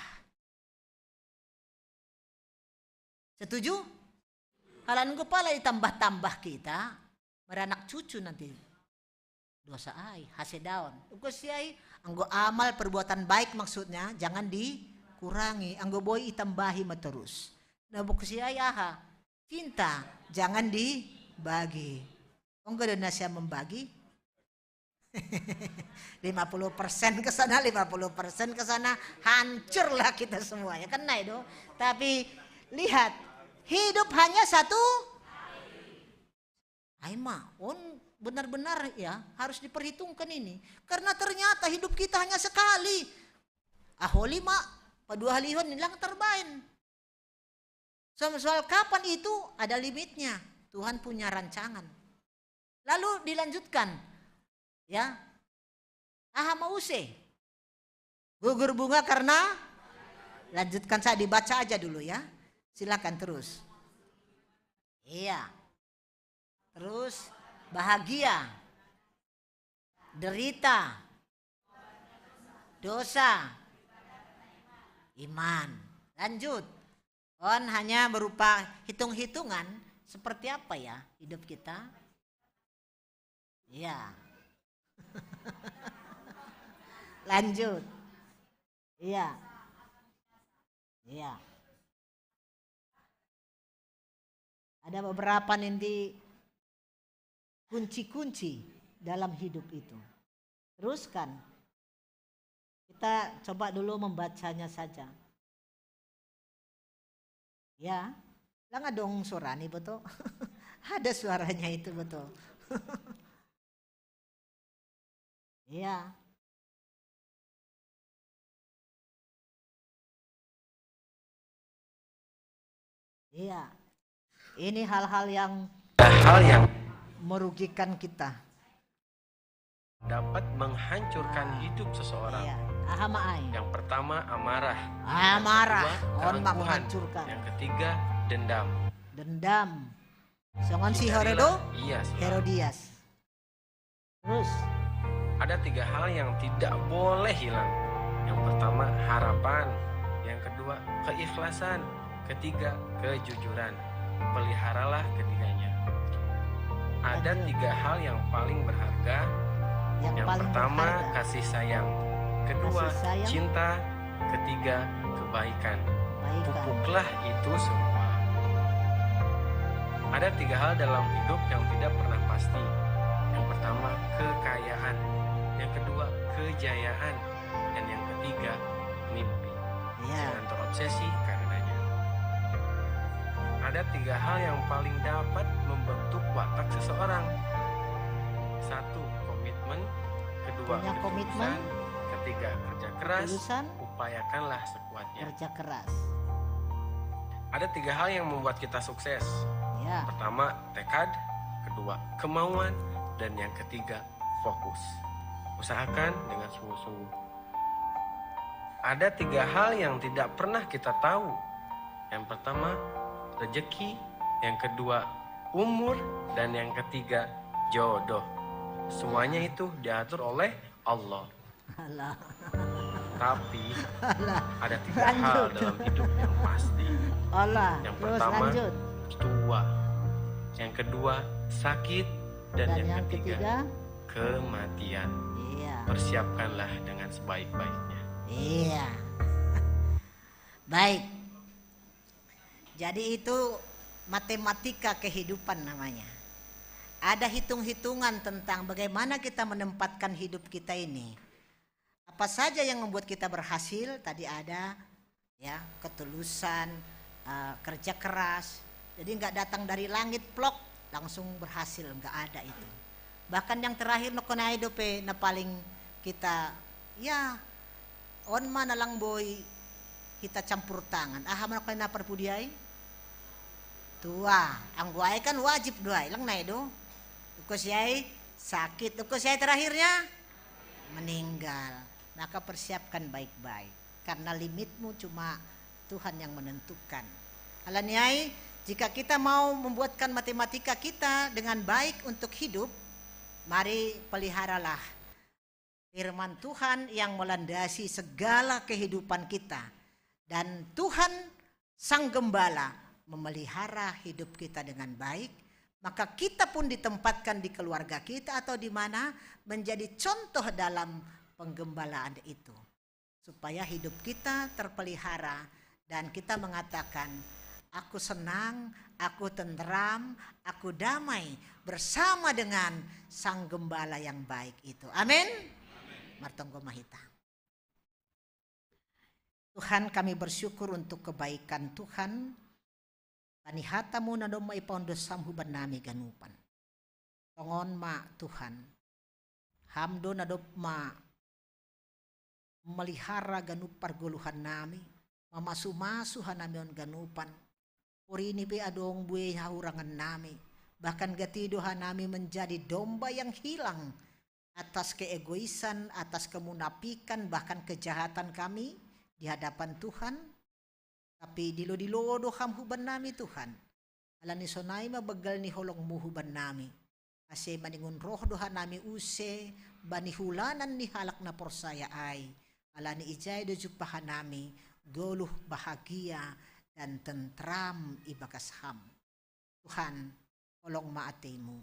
Setuju? Kalau nunggu pala ditambah-tambah kita, beranak cucu nanti. Dosa ai, hase daon. Uku si ai, anggo amal perbuatan baik maksudnya, jangan dikurangi. Anggo boi itambahi ma terus. Nah, buku si ai aha? Cinta, jangan dibagi. Onggo do na siap membagi? Lima puluh persen ke sana, lima puluh persen ke sana, hancurlah kita semuanya. Kan nai do. Tapi lihat, hidup hanya satu. Ai ma, on benar-benar ya harus diperhitungkan ini. Karena ternyata hidup kita hanya sekali. Aholi ma, paduahalihon, ilang tarbaen. Soal, soal kapan itu ada limitnya. Tuhan punya rancangan. Lalu dilanjutkan. Ya. Aha ma use? Gugur bunga karena, lanjutkan, saya dibaca aja dulu ya. Silakan terus. Iya. Terus bahagia. Derita. Dosa. Iman. Lanjut. On hanya berupa hitung-hitungan seperti apa ya hidup kita? Iya. Lanjut. Iya. Iya. Ada beberapa nanti kunci-kunci dalam hidup itu. Teruskan. Kita coba dulu membacanya saja. Ya, lang adong suarani, betul? Ada suaranya itu, betul. Iya. Iya. Ini hal-hal yang, hal yang merugikan kita. Dapat menghancurkan hidup seseorang. Iya. Aha ma ai? Yang pertama amarah. Amarah. Yang kedua, on ma keangkuhan, menghancurkan. Yang ketiga dendam. Dendam. Songon si Herodo? Iya, Herodias. Terus? Ada tiga hal yang tidak boleh hilang. Yang pertama harapan, yang kedua keikhlasan, ketiga kejujuran. Peliharalah ketiganya. Ada tiga hal yang paling berharga. Yang, yang pertama berharga. Kasih sayang, kedua kasih sayang. Cinta, ketiga kebaikan. Kebaikan. Pupuklah itu semua. Ada tiga hal dalam hidup yang tidak pernah pasti. Yang pertama kekayaan, yang kedua kejayaan, dan yang ketiga mimpi. Ya. Jangan terobsesi karenanya. Ada tiga hal yang paling dapat membentuk watak seseorang. Satu, komitmen. Kedua, ketulusan. Ketiga, kerja keras. Ketulusan. Upayakanlah sekuatnya. Kerja keras. Ada tiga hal yang membuat kita sukses. Ya. Pertama, tekad. Kedua, kemauan. Dan yang ketiga, fokus. Usahakan dengan sungguh-sungguh. Ada tiga hal yang tidak pernah kita tahu. Yang pertama, rezeki. Yang kedua, umur. Dan yang ketiga, jodoh. Semuanya itu diatur oleh Allah. Allah. Tapi Allah. Ada tiga hal dalam hidup yang pasti. Allah. Yang pertama, tua. Yang kedua, sakit. Dan yang ketiga, kematian. Iya. Persiapkanlah dengan sebaik-baiknya. Iya. Baik. Jadi itu matematika kehidupan namanya. Ada hitung-hitungan tentang bagaimana kita menempatkan hidup kita ini. Apa saja yang membuat kita berhasil, tadi ada ya, ketulusan, eh, kerja keras. Jadi nggak datang dari langit plok langsung berhasil, nggak ada itu. Bahkan yang terakhir no konai dope na paling kita ya on ma na lang boi kita campur tangan. Aha ma na parpudi ai? Tua, anggo ai kan wajib do ai, lang nai do. Uko si ai sakit, uko si ai terakhirnya meninggal. Maka persiapkan baik-baik. Karena limitmu cuma Tuhan yang menentukan. Alaniai, jika kita mau membuatkan matematika kita dengan baik untuk hidup, Mari peliharalah firman Tuhan yang melandasi segala kehidupan kita. Dan Tuhan Sang Gembala memelihara hidup kita dengan baik, maka kita pun ditempatkan di keluarga kita atau di mana menjadi contoh dalam penggembalaan itu. Supaya hidup kita terpelihara dan kita mengatakan, "Aku senang, aku tenteram, aku damai bersama dengan Sang Gembala yang baik itu." Amin. Martonggo ma hita. Tuhan, kami bersyukur untuk kebaikan Tuhan. Bani hata-Mu na domma ipaondos Ham huban nami ganupan. Tongon ma Tuhan. Ham do na domma melihara ganup pargoluhan nami, mamasu-masu hanami on ganupan. Porini pe adong buei hahurangan nami, bahkan gati do hanami menjadi domba yang hilang atas keegoisan, atas kemunafikan, bahkan kejahatan kami di hadapan Tuhan. Tapi dilo-dilo do Ham huban nami, Tuhan. Alani sonai ma banggal ni holong-Mu huban nami. Ase maningon roh do hanami use bani hulanan ni halak na porsaya ai. Alani ijai do jumpah hanami goluh bahagia dan tentram ibagas Ham. Tuhan, holong ma atei-Mu.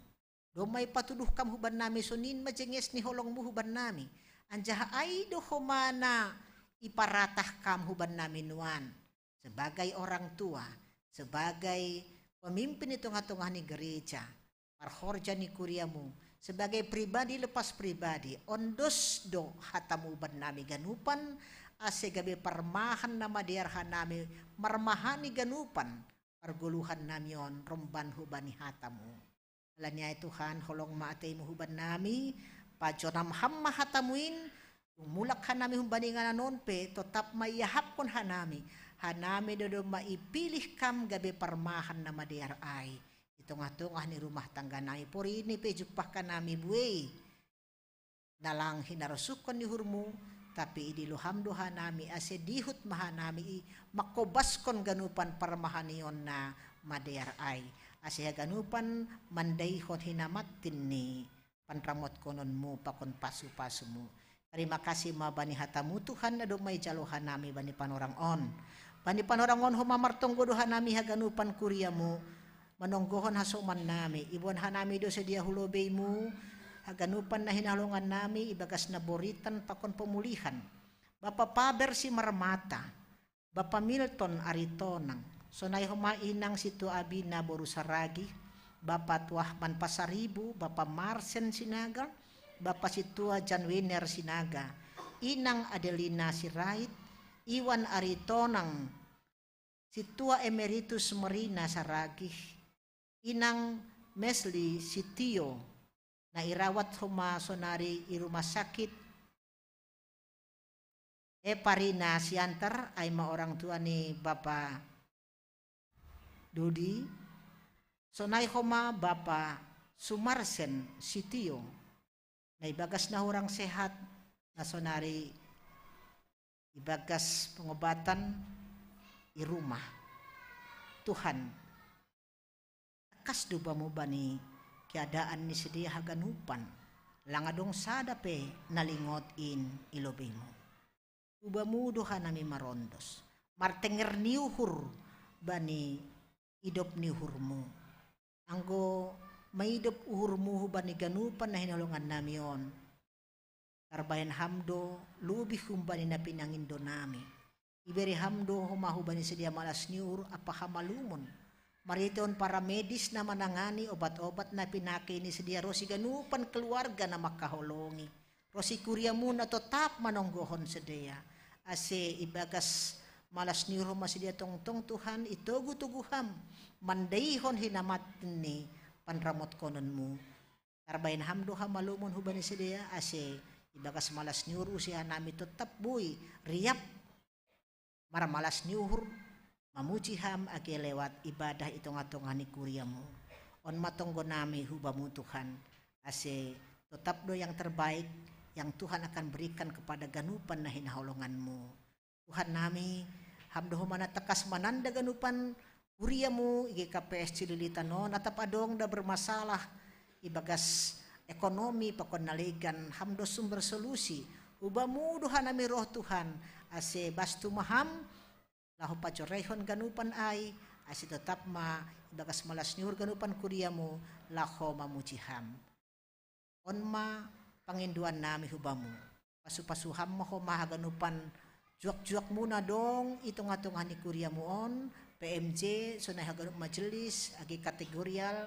Domma ipatuduh Kam huban nami, sonin ma jenges ni holong-Mu huban nami. Anjaha ai do homa na iparatah Kam huban nami nuan, sebagai orang tua, sebagai pemimpin di tengah-tengah ni gereja, parhorja ni kuria-Mu, sebagai pribadi lepas pribadi, ondos do hata-Mu huban nami ganupan, ase gabe parmahan na madear hanami marmahani ganupan pargoluhan nami on romban hubani hata-Mu. Alani ai Tuhan, holong ma atei-Mu huban nami, pajonam Ham ma hata-Mu in, tung mulak hanami humbani inganan on pe, totap ma iahapkon hanami, hanami do domma ipilih Kam gabe parmahan na madear ai di tongah-tongah ni rumah tangga nami. Porini pe jumpah hanami buei na lang hinarosuhkon ni uhur-Mu, tapi idilo Ham do hanami, ase dihut ma hanami i mangkobaskon ganupan parmahanion na madear ai, ase haganupan mandaihon hinamattin ni panramotkonon-Mu pakon pasu-pasu-Mu. Tarima kasih ma bani hata-Mu Tuhan, na domma ijalo hanami bani panorang on. Bani panorang on homa martonggo do hanami haganupan kuria-Mu, manonggohon hasoman nami, iboan hanami do sadia hu lobei-Mu haganupan na hinaholongan nami ibagas naboritan pakon pemulihan. Bapa Paber Simarmata, Bapa Milton Aritonang, sonai homa inang Situa Abina boru Saragih, Bapa Tuahman Pasaribu, Bapa Marsen Sinaga, Bapa Situa Janwiner Sinaga, Inang Adelina Sirait, Iwan Aritonang, Situa Emeritus Merina Saragih, Inang Mesli Sitio, na irawat homa sonari i rumah sakit Eparina Siantar, ai ma orang tua ni Bapa Dodi, sonai homa Bapa Sumarsen Sitio, na ibagas na hurang sehat, na sonari ibagas pengobatan i rumah. Tuhan, tangkas do Bamu bani keadaan ni sidea haganupan, lang adong sada pe na lingot in i lobei-Mu. Tu Bamu do hanami marondos, martenger ni uhur bani idop ni uhur-Mu. Anggo maidop uhur-Mu hubani ganupan na hinaholongan nami on, tarbahen Ham do lobih humbani na pinangindo nami. Ibere Ham do homa hubani sidea malas ni uhur ampa hamalumon, marhitehon para medis na manangani, obat-obat na pinake ni sidea, ronsi ganupan keluarga na mangkaholongi, ronsi kuria-Mu na totap manonggohon sidea, ase ibagas malas ni uhur homa sidea tongtong, Tuhan, itogu-togu Ham mandaihon hinamattin ni panramotkonon-Mu. Tarbahen Ham do hamalumon hubani sidea, ase ibagas malas ni uhur use hanami totap boi riap marmalas ni uhur mamuji Ham age lewat ibadah i tongah-tongah ni kuria-Mu. On ma tonggo nami hu Bamu, Tuhan, ase totap do yang terbaik yang Tuhan akan berikan kepada ganupan na hinaholongan-Mu. Tuhan nami, Ham do homa na tangkas mananda ganupan kuria-Mu i G K P S Cililitan on, atap adong na bermasalah ibagas ekonomi, pakon nalegan, ham do sumber solusi. Hubamu do hanami roh Tuhan, ase bastu ma ham, laho pajoraihon ganupan ai, ase totap ma ibagas malas ni uhur ganupan kuriamu, laho mamuji ham. On ma pangindoan nami hubamu. Pasu-pasu ham ma homa haganupan juak-juakmu na dong i tongah-tongah ni kuriamu on, P M J, sonai haganup majelis, age kategorial,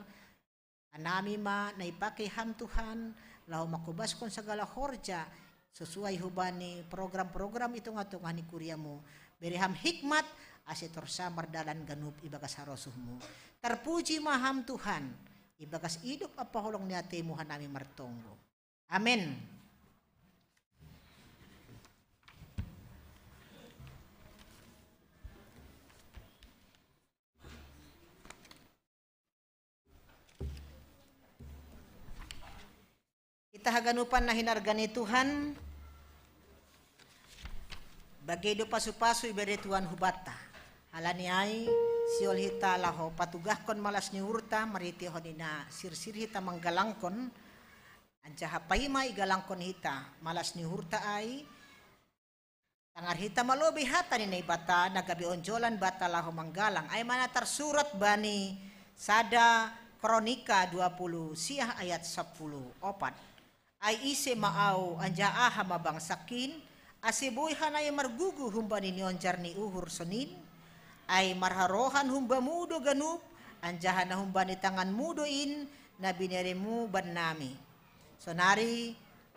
hanami ma na ipake ham Tuhan, laho mangkobaskon sagala horja, sesuai hubani program-program i tongah-tongah ni kuriamu, bere ham hikmat, ase torsa mardalan ganup ibagas harosuhmu. Tarpuji ma ham Tuhan, ibagas idop ampa holong ni atemu hanami martonggo. Amen. Hita haganupan na hinarga ni Tuhan, bage do pasu-pasu ibere Tuhan hubanta. Halani ai, sihol hita laho patugahkon malas ni uhurta, marhitehon i na sirsir hita manggalangkon, anjaha paima igalangkon hita malas ni uhurta ai, tangar hita ma lobei hata ni Naibata, na gabe onjolan banta laho manggalang, ai ma na tarsurat bani sada Kronika dua puluh siah ayat sapuluh opat. Ai ise ma au, anjaha aha ma bangsakin, ase boi hanami margugu humbani nionjar ni uhur sonin? Ai marharohan humbamu do ganup, anjaha na humbani tanganmu do in, na bineremu bannami. Sonari,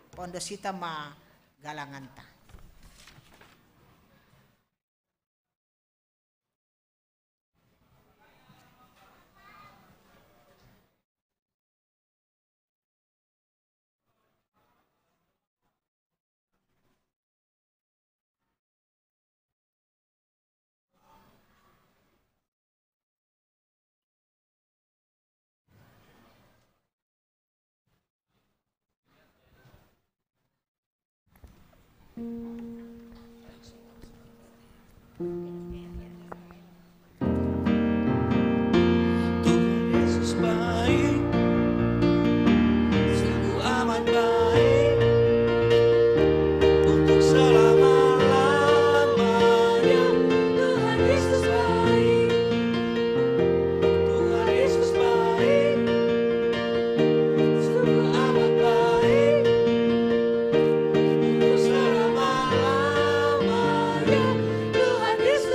pondos hita ma galanganta. Tuhan Yesus baik, sungguh amat baik, untuk selama-lamanya. Tuhan Yesus baik, Tuhan Yesus baik, sungguh amat baik, untuk selama-lamanya. Tuhan Yesus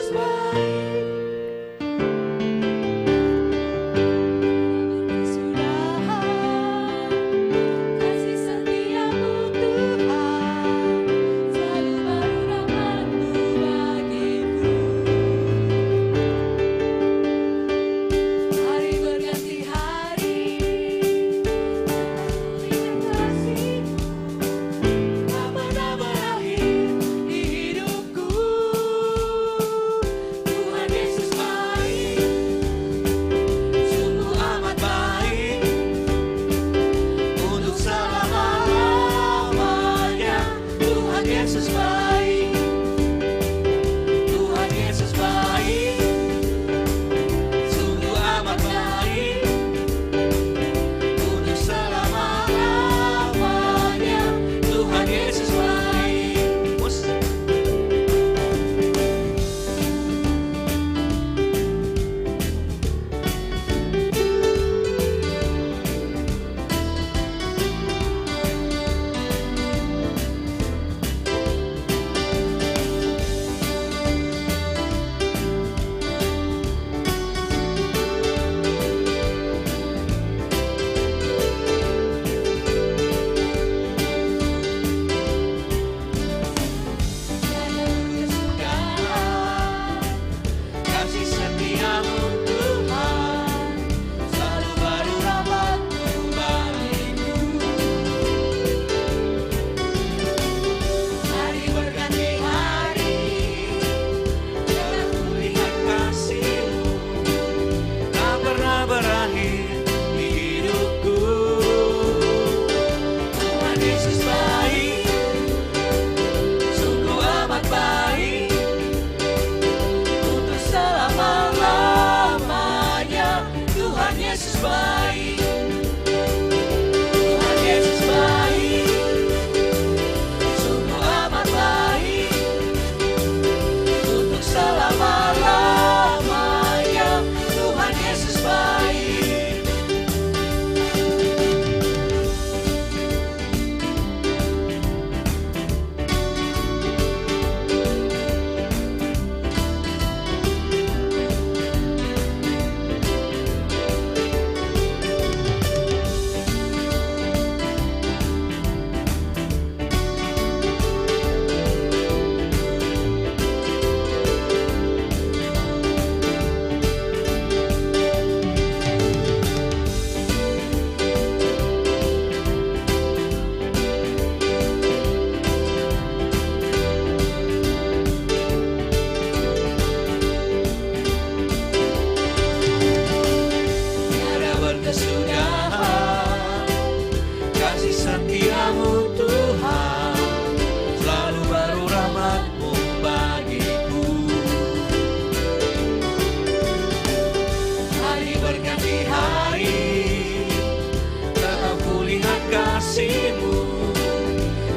Kasih-Mu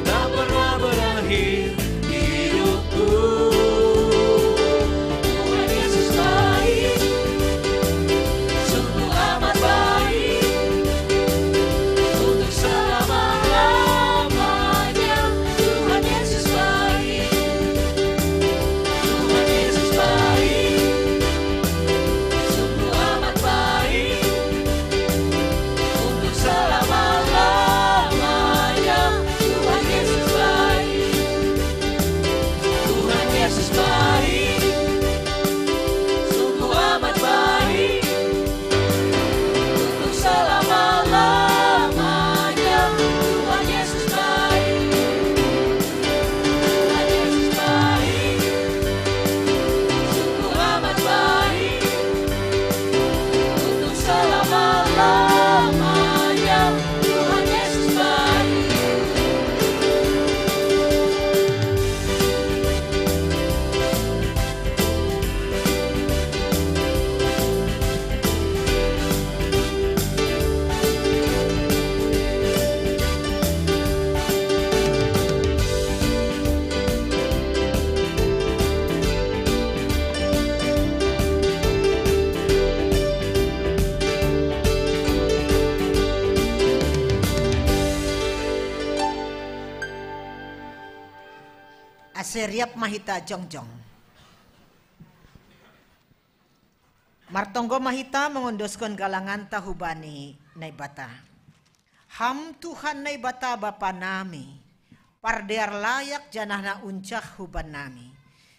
tak pernah berakhir hidupku. Tuhan Yesus baik, sungguh amat baik, untuk selama-lamanya. Tuhan Yesus baik, Tuhan Yesus baik, sungguh amat baik, untuk selama-lamanya. Tuhan Yesus baik, Tuhan Yesus baik, sungguh amat baik, untuk selama-lamanya. Tuhan Yesus baik, Tuhan Yesus baik, sungguh amat baik, untuk selama-lamanya. Tuhan Yesus baik. Ase riap ma hita jongjong. Martonggo ma hita mangondoskon galanganta hubani Naibata. Ham Tuhan Naibata Bapa nami, pardear layak janah na uncah huban nami.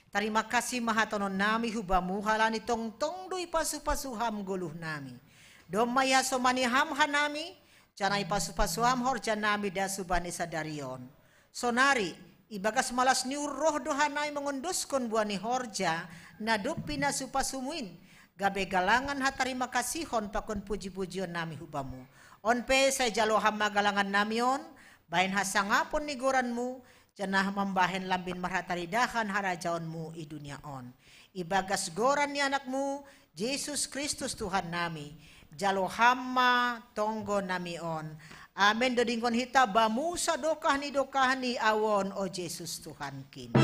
Tarima kasih ma hatonon nami hu Bamu halani tongtong do ipasu-pasu Ham goluh nami. Domma iasomani Ham hanami, janah ipasu-pasu Ham horja nami das hubani sadari on. Sonari, ibagas malas ni uhur roh do hanami mangondoskon buah ni horja na dob pinasu-pasuMu in, gabe galangan hatarima kasihon pakon puji-pujion nami hu Bamu. On pe sai jalo Ham ma galangan nami on, bahen hasangapon ni goranMu, janah mambahen lambin marhataridahan harajaonMu i dunia on. Ibagas goran ni AnakMu, Jesus Kristus Tuhan nami, jalo Ham ma tonggo nami on. Amen. Dodingkon hita Bamu sadokah ni dokah ni ahu on, o Jesus Tuhankin.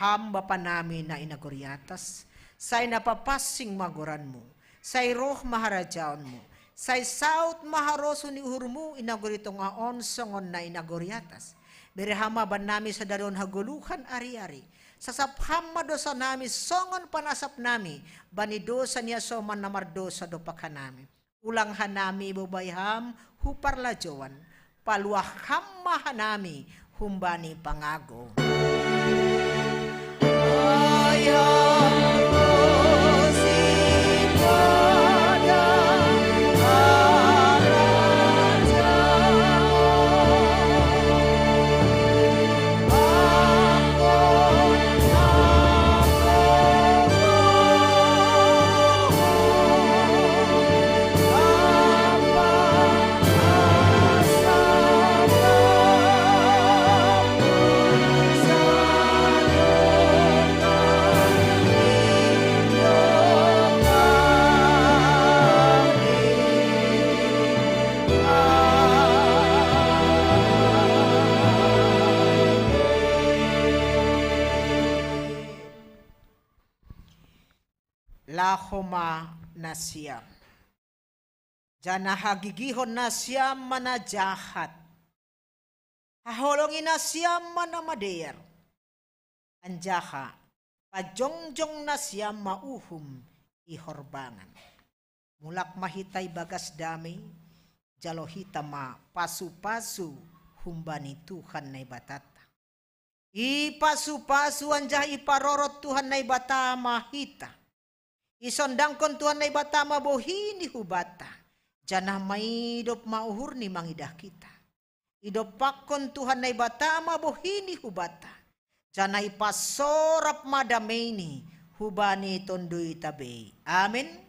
Ham Bapa nami na i nagori atas, sai na papansing ma goranMu, sai roh ma harajaonMu, sai saut ma harosuh ni uhurMu i nagori tongah on songon na i nagori atas. Bere Ham ma bannami sadari on hagoluhan ari-ari. Sasap Ham ma dosa nami songon panasap nami bani dosa ni hasoman na mardousa dompak hanami. Ulang hanami bobai Ham hu parlajouan, paluah Ham ma hanami humbani pangago. Laho ma nasiam. Janah hagigihon nasiam ma na jahat. Haholongi nasiam ma na madear. Anjaha pajongjong nasiam ma uhum i horbangan. Mulak ma hita ibagas damei, jalo hita ma pasu-pasu humbani Tuhan Naibatanta. Ipasu-pasu anjaha iparorot Tuhan Naibata ma hita. Isondangkon Tuhan Naibata ma bohini hubanta, janah maidop ma uhurni mangidah kita. Idompakkon Tuhan Naibata ma bohini hubanta, janah ipasorap ma dameini hubani tonduyta bei. Amen.